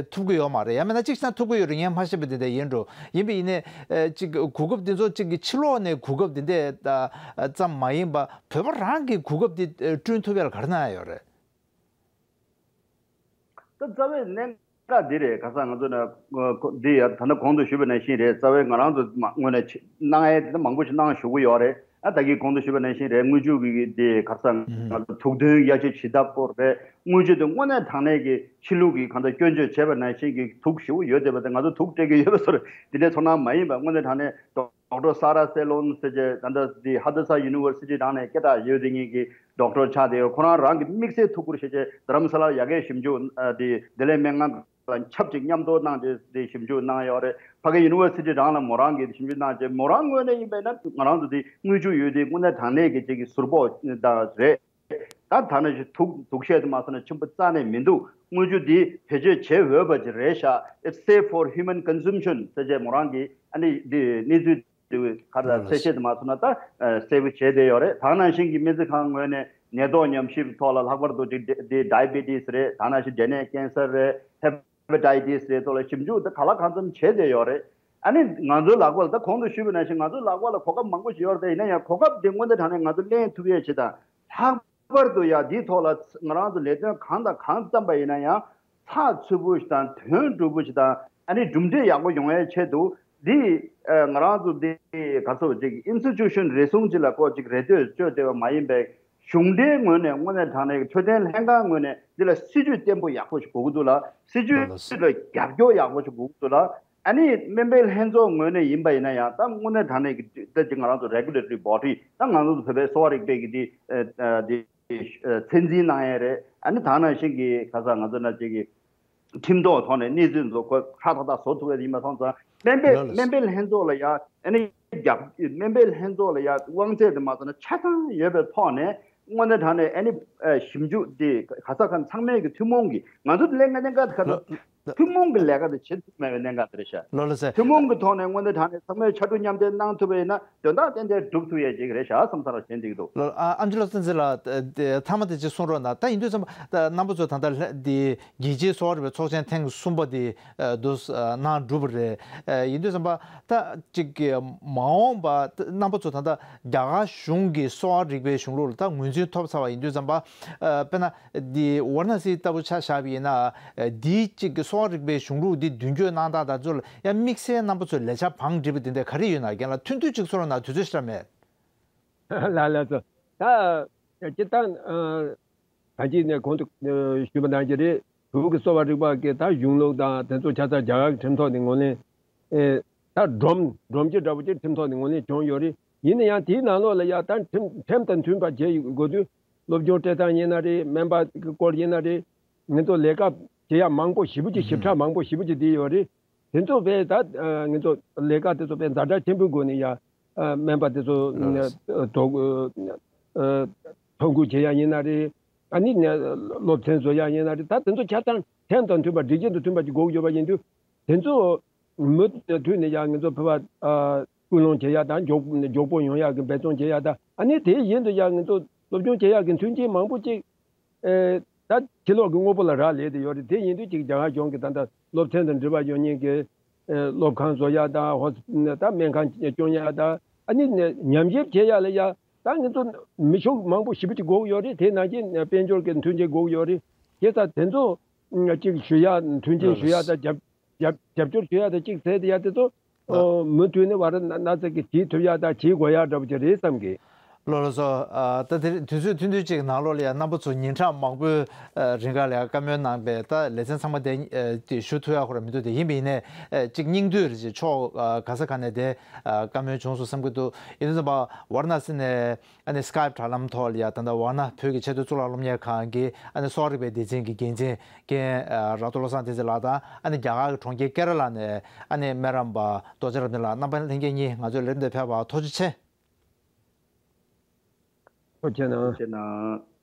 ཐུབ་ཀྱི་ཡོད་མ་རེད། ཡང་མིན་ན་གཅིག་བྱས་ན་ཐུབ་ཀྱི་ཡོད་རེད། ངས་མ་ཤེས་པ་འདི་འདྲས་ཡིན་འགྲོ། ཡིན་པ་ཡིན་ནའི་ཨ་གཅིག་གོ་སྐབས་འདི་ཚོ་གཅིག་གི་ཕྱི་ལོགས་ནས་གོ་སྐབས་འདི་འདྲས་ཙམ་མ་ཡིན་པ་བོད་པ་རང་གི་གོ་སྐབས་འདི་བསྐྲུན་ཐུབ་ཡ་ལ་ག་རེ་གནང་ཡ་ཡོད་རེད། ད་རྩ་བའི་གནད་འགག་འདི་རེད། ཁ་སང་ང་ཚོ་ན་འདི་ཡ་ད་ལྟ་གོང་དུ་ཞུས་པ་ནང་བཞིན་རེད། རྩ་བའི་ང་རང་ཚོ་དངོས་གནས་གནང་ཡས་དེ་མང་པོ་ཞིག་གནང་བཞུགས་ཀྱི་ཡོད་རེད། ཨ་ད་གིན་གོང་དུ་ཞུས་པ་ནང་བཞིན་རེད། དངུལ་ཆུ་གི་དེ་ཁ་སང་ང་ཚོ་ཐུགས་འདུན་ཡ་ཆེ་ཇི་ལྟ་བུ་རེད། དངུལ་ཆུ་དེ་དངོས་གནས་དྲང་གནས་ཀྱི་ཕྱི་ལུགས་ཀྱི་གང་ལྟར་སྐྱོན་བརྗོད་བྱས་པ་ནང་བཞིན་གྱི་ཐུགས་ཞེ་པོ་ཡོད་བསྡད་པ་དེ་ང་ཚོ་ཐུགས་སྤྲད་ཀྱི་ཡོད་པ་ཚོར་དེ་འདྲའི་ཚོར་སྣང་མ་ཡིན་པ་དངོས་གནས་དྲང་གནས་ཌོག་ཌོག་ཊར་ས་ར་སེ་ལོན་ཟེར་བྱས་ད་ལྟ་དེ་ཧ་དྷ་ས་ཡུ་ནི་ཝར་སི་ཊི་ནང་ནས་སྐད་གྲགས་ཡོད་དེ་ངེས་ཀྱི་ཌོག་ཊར་ཆགས་བསྡད་ཡོད། ཁོ་རང་རང་གི་དམིགས་བསལ་ཐུགས་ཁུར་བྱས་བྱས་རྡ་རམ་ས་ལར་ཡ་གིའི་ཞིབ་འཇུག་ཨ་དེ་བདེ་ལེགས་སྨན་ཁང་དང་ཆབས་ཅིག་མཉམ་དུ་གནང་བྱས་དེ་ཞིབ་འཇུག་གནང་ཡོད་རེད། ཕ་གི་ཡུ་ནི་ཝར་སི་ཊི་རང་ལ་མོ་རང་གིས་ཞིབ་འཇུག་གནང་བྱས་མོ་རང་ངོས་ནས་ཡིན་པས་ན་ང་རང་ཚོ་དེ་དངུལ་ཆུ་ཡོད་དེ་དངོས་གནས་དྲང་གནས་ཀྱི་ཅིག་གི་ཟུར་ཕོག་དང་རེད། ད་ཐ་ན་ཞིག་ཐུགས་སྡུག་བཤད་དུ་མ་སོང་ན་ཆེན་པོ་རྩ་ནས་མི་འདུག་དངུལ་ཆུ་འདི་བེད་སྤྱོད་བྱེད་འོས་པ་ཅིག་རེད་ཤག It's safe for human consumption ཟེར་བྱས་མོ་རང་གིས་ཨ་ནི་འདི་གནས་ཚུལ་འདི་ག་ལ་གསལ་བཤད་དུ་མ་སོང་ན་ད་གསལ་པོ་བྱས་བསྡད་ཡོད་རེད། ད་ནང་བཞིན་གྱི་སྨན་རྩིས་ཁང་ངོས་ནས་ནད་ཐོག་ཉམས་ཞིབ་ཐོག་ལ་ལྷག་པར་དུ་འདི་ཌའི་བེ་ཊི་སི་རེད། ད་ནང་བཞིན་འབྲས་ནད་ཀེན་སར་རེད། ཧེ་པ་ཊའི་ཊི་སི་རེད་ཐོག་ལ་ཞིབ་འཇུག་ད་ག་ལ་གང་འཚམ་བྱས་བསྡད་ཡོད་རེད། ཨ་ནི་ང་ཚོའི་ལག་པ་ལ་ད་གོང་དུ་ཞུས་པ་ནང་བཞིན་ང་ཚོའི་ལག་པ་ལ་གོ་སྐབས་མང་པོ་ཞིག་ཡོད་རེད། ཡིན་ན་ཡང་གོ་སྐབས་དེ་དངོས་གནས་དྲང་གནས་ང་ཚོ་ལེན་ཐུབ་ཡས་ཆེད་དང་ལྷག་པར་དུ་ཡང་འདིའི་ཐོག་ལ་ང་རང་ཚོ་ལས་དོན་གང་དང་གང་བརྩམས་པ་ཡིན་ན་ཡང་ཚགས་ཚུད་པོ་ཞིག་དང་དོན་གྲུབ་པོ་ཞིག་དང་ཨ་ནི་གྲུབ་འབྲས་ཡག་པོ་ཡོང་ཡའི་ཆེད་དུ་འདི་ཨ་ང་རང་ཚོ་འདི་ག་ཚོད་ཅིག་ཨིན་སི་ཊི་ཊུ་ཤན་རེ་ཟུང་ཅིག་ལ་ཀོ་ཅིག་རེ་ལྟོས་བཅོལ་བསྡད་པ་མ་ཡིན་པའི་གཞུང་འབྲེལ་ངོས་ནས་དངོས་གནས་དྲང་གནས་ཀྱི་འཕྲོད་བསྟེན་ལྷན་ཁང་ངོས་ནས་འདི་ལ་སྲིད་ཇུས་བརྟན་པོ་ཡག་པོ་ཞིག་དགོས་ཀྱི་འདུག་ལ། སྲིད་ཇུས་ལ་རྒྱབ་སྐྱོར་ཡག་པོ་ཞིག་དགོས་ཀྱི་འདུག་ལ། ཨ་ནི་སྨན་པའི་ལྷན་ཚོགས་ངོས་ནས་ཡིན་པ་ཡིན་ན་ཡང་ད་དངོས་གནས་དྲང་གནས་ཀྱི་ད་ཅིག་ང་རང་ཚོ་regulatory body ད་ང་ཚོ་བོད་པའི་གསོ་བ་རིག་པའི་གི་དེ་ཨ་ཨ་དེ་ཨ་ཚད་འཛིན་གནང་ཡས་རེད། ཨ་ནི་ད་ནང་བཞིན་གྱི་ཁ་སང་ང་ཚོ་ན་ཅིག་གི་ཁྲིམས་ཐོག་ཐོག་ནས་གནས་ཚུལ་ཚོ་ཁོ་ཧྲ་ཐག་ཐག་བཟོ་ཐུབ་ཡས་ཡིན་པ་སོང་ཙང་སྨན་པའི་ལགས་ལགས། སྨན་པའི་ལྷན་ཚོགས་ལ་ཡ་ཨ་ནི་རྒྱབ་སྨན་པའི་ལྷན་ཚོགས་ལ་ཡ་དབང་ཚད་དེ་མ་ཚོགས་ན་ཆ་ཚང་ཡོད་པའི་ཐོག་ནས་དངོས་གནས་དྲང་གནས་ཨ་ནི་ཨ་ཞིབ་འཇུག་དེ་ག་ས་ག་ཚང་མའི་གི་ཐུན་མོང་གི་ང་ཚོ་ལས་ཀ་ལས་ཀ་དེ་ག་ལ་ལགས་ཐུན་མོང་གི་ལས་ཀ་དེ་བྱེད་ཐུབ་མེད་པའི་གནད་འགག་དེ་རེད་ཤག་ལགས་ལགས་སེ། ཐུན་མོང་གི་ཐོག་ནས་དངོས་གནས་དྲང་གནས་ཚང་མས་ཕྱར་གྲུ་མཉམ་འདེགས་གནང་ཐུབ་པ་ཡིན་ན་དོན་དག་ཏན་ཏན་འགྲུབ་ཐུབ་ཡས་ཅིག་རེད་ཤག་བསམ་ས་ར་བྱེད་འདི་གི་འདུག་ལགས་ཨ་ཨ་མཆོག་ལགས་བསྟན་འཛིན་ལགས་ཨ་དེ་མཐའ་མ་དེ་ཅིག་གསུང་རོགས་གནང་། ད་ཡིན་དུས་ཙམ་པ་ད་རྣམ་པ་ཚོ་ད་ལྟ་ལྷ་དེ་རྒྱལ་སྤྱིའི་གསོ་བ་རིག་པའི་ཚོགས་ཆེན་ཐེངས་གསུམ་པ་དེ་ཨ་དུ་ཨ་གནང་གྲུབ་པ་རེད། ཨ་ཡིན་དུས་ཙམ་པ་ད་ཅིག་གི་མ་འོངས་པ་ད་རྣམ་པ་ཚོ་ད་ལྟ་རྒྱ་གར་གཞུང་གི་གསོ་བ་རིག་པའི་གཞུང་ལུགས་ལ་ད་ངོས་འཛིན་ཐོབ་ཚར་བ་ཡིན་དུས་ཙམ་པ་ཨ་དཔེར་ན། འདི་ཝཱ་ར་ཎ་སི་ལྟ་བུ་ཆ་བཞག་པ་ཡིན་ན། འདིའི་གཅིག་གི་གསོ་བ་རིག་པའི་གཞུང་ལུགས་འདི་མདུན་སྐྱོད་གནང་སྟངས་དང་ཚུར་ཡང་དམིགས་བསལ་རྣམ་པ་ཚོས་ལས་འཆར་བང་སྒྲིག་པ་འདི་འདྲ་ག་རེ་ཡོད་ན་རྒན་ལགས་ཐུང་ཐུང་ཅིག་གསུང་རོགས་གནང་། དུས་ཚོད་ཞེ་དྲག་མེད། ལགས་ལགས་སོ། ད་སྤྱིར་བཏང་ད་གཅིག་ནས་གོང་དུ་ཞུས་པ་ནང་བཞིན་རེད། བོད་ཀྱི་གསོ་བ་རིག་པ་གི་ད་གཞུང་ལུགས་དང་དེ་ཚོ་ཆ་ཚང་རྒྱ་གར་གྱི་ཁྲིམས་ཐོག་ནས་ངོས་ལེན། ཨེ། ད་སྒྲོམ་སྒྲོམ་གྱི་འདྲ་པོ་ཅིག་ཁྲིམས་ཐོག་ནས་ངོས་ལེན་བྱུང་ཡོད་རེད། ཡིན་ན་ཡང་དེའི་ནང་ལོགས་ལ་ཡ་ད་ཁྲིམས་ཁྲིམས་དང་མཐུན་པ་བྱེད་དགོས་དུས་སློབ་སྦྱོང་སྤྲད་སྟངས་ཡིན་ན་རེད། སྨན་པ་གི་སྐོར་ཡིན་ན་རེད། ང་ཚོ་ལས་ཀ་བྱེད་ཡ་མང་པོ་ཞེ་པོ་ཅིག་ཞིབ་ཕྲ་མང་པོ་ཞེ་པོ་ཅིག་བསྡད་ཡོད་རེད། དེ་ཚོ་བས་ད་ང་ཚོ་ལས་ཀ་དེ་ཚོ་བས་ཛ་དྲག་ཆེན་པོའི་སྒོ་ནས་ཡ་སྨན་པ་དེ་ཚོ་ཐོ་ཐོ་འགོད་བྱེད་ཡ་ཡིན་ན་རེད། ཨ་ནི་སློབ་ཚན་བཟོ་ཡ་ཡིན་ན་རེད། ད་དེ་ཚོ་ཆ་ཚང་ཁྲིམས་དང་མཐུན་པ་སྒྲིག་གཞི་དང་མཐུན་པ་ཅིག་དགོས་ཀྱི་ཡོད་པ་ཡིན་དུས། དེ་ཚོ་མུ་མཐུད་ནས་ཡང་ང་ཚོ་བོད་པ་ཨ་སྐུལ་སློང་བྱེད་ཡ་དང་མགྱོགས་མགྱོགས་པོ་ཡོང་ཡ་གི་འབད་བརྩོན་བྱེད་ཡ་དང་། ཨ་ནི་དེ་བཞིན་དུ་ཡང་ང་ཚོ་སློབ་སྦྱོང་བྱེད་ཡ་གི་མཐུན་རྐྱེན་མང་པོ་ཅིག་ཨེ་ད་ཕྱི་ལོགས་ཀྱི་དངོས་པོ་ལ་རག་ལས་བསྡད་ཡོད་རེད། དེ་ཡིན་དུས་ཅིག་རྒྱ་གར་གཞུང་གི་ད་ལྟ་སློབ་ཚན་དང་འབྲེལ་བ་ཡོད་མཁན་གྱི་ཨེ་སློབ་ཁང་བཟོ་ཡ་དང་ཧོ་ད་སྨན་ཁང་སྐྱོང་ཡ་དང་། ཨ་ནི་ཉམས་ཞིབ་བྱེད་ཡ་ལ་ཡ་ད་ང་ཚོ་མི་ཤུགས་མང་པོ་ཞེ་པོ་ཅིག་དགོས་ཀྱི་ཡོད་རེད། དེ་ནང་བཞིན་དཔལ་འབྱོར་གྱི་མཐུན་རྐྱེན་དགོས་ཀྱི་ཡོད་རེད། བྱས་ཙང་དེ་ཚོ་ཅིག་ཞུ་ཡ་མཐུན་རྐྱེན་ཞུ་ཡ་དང་རྒྱབ་རྒྱབ་རྒྱབ་སྐྱོར་ཞུ་ཡ་དང་གཅིག་བྱས་ཏེ་ཡ་དེ་ཚོ་ཨོ་མུ་མཐུད་ནས་ཝཱ་ར་ཎ་ཙི་གི་བྱེད་ཐུབ་ཡ་དང་བྱེད་དགོས་ཡ་འདྲ་པོ་ཅིག་རེད་བསམ་གི། ལགས་ལགས་སོ། ཨ་ད་དེ་དུས་ཚོད་ཐུང་ཐུང་ཅིག་ནང་ལོགས་ལ་ཡང་རྣམ་པ་ཚོ་ཉིན་གྲངས་མང་པོའི་ཨ་རིང་ག་ལ་ཡང་བཀའ་མོལ་གནང་པའི་ད་ལེ་ཚན་ཚང་མ་དེ་ཨ་དེ་ཞུ་ཐུབ་ཡག་ཁོ་རང་མི་འདུག་དེ་ཡིན་པ་ཡིན་ནའི་ཨ་ཅིག་སྙིང་བསྡུས་རེ་ཅིག་ཕྱོགས་ཨ་ག་ས་ག་ནས་དེ་ཨ་བཀའ་མོལ་བྱུང་སོང་བསམ་གྱི་འདུག་ཡིན་དུས་ཙམ་པ་ཝཱ་ར་ཎ་སི་ནས་ཨ་ནི་སི་ཀའེབ་དྲ་ལམ་ཐོག་ལ་ཡང་ད་ལྟ་ཝཱ་ཎ་བོད་ཀྱི་ཆེས་མཐོའི་གཙུག་ལག་སློབ་གཉེར་ཁང་གི་ཨ་ནི་གསོ་བ་རིག་པའི་སྡེ་ཚན་གྱི་འགན་འཛིན་རྒན་ཨ་ར་ཏོ་བློ་བཟང་བསྟན་འཛིན་ལགས་དང་ཨ་ནི་རྒྱ་གར་གྱི་གྲོང་ཁྱེར་ཀེ་ར་ལ་ནས་ཨ་ནི་སྨན་རམས་པ་རྡོ་རྗེ་རབ་གནས་ལགས། རྣམ་པ་ལྷན་རྒྱས་གཉིས་ང་ཚོའི་ལས་རིམ་དེར་ཕེབས་པར་ཐུགས་རྗེ་ཆེ། ཐུགས་རྗེ་གནང་། ཐུགས་རྗེ་གནང་།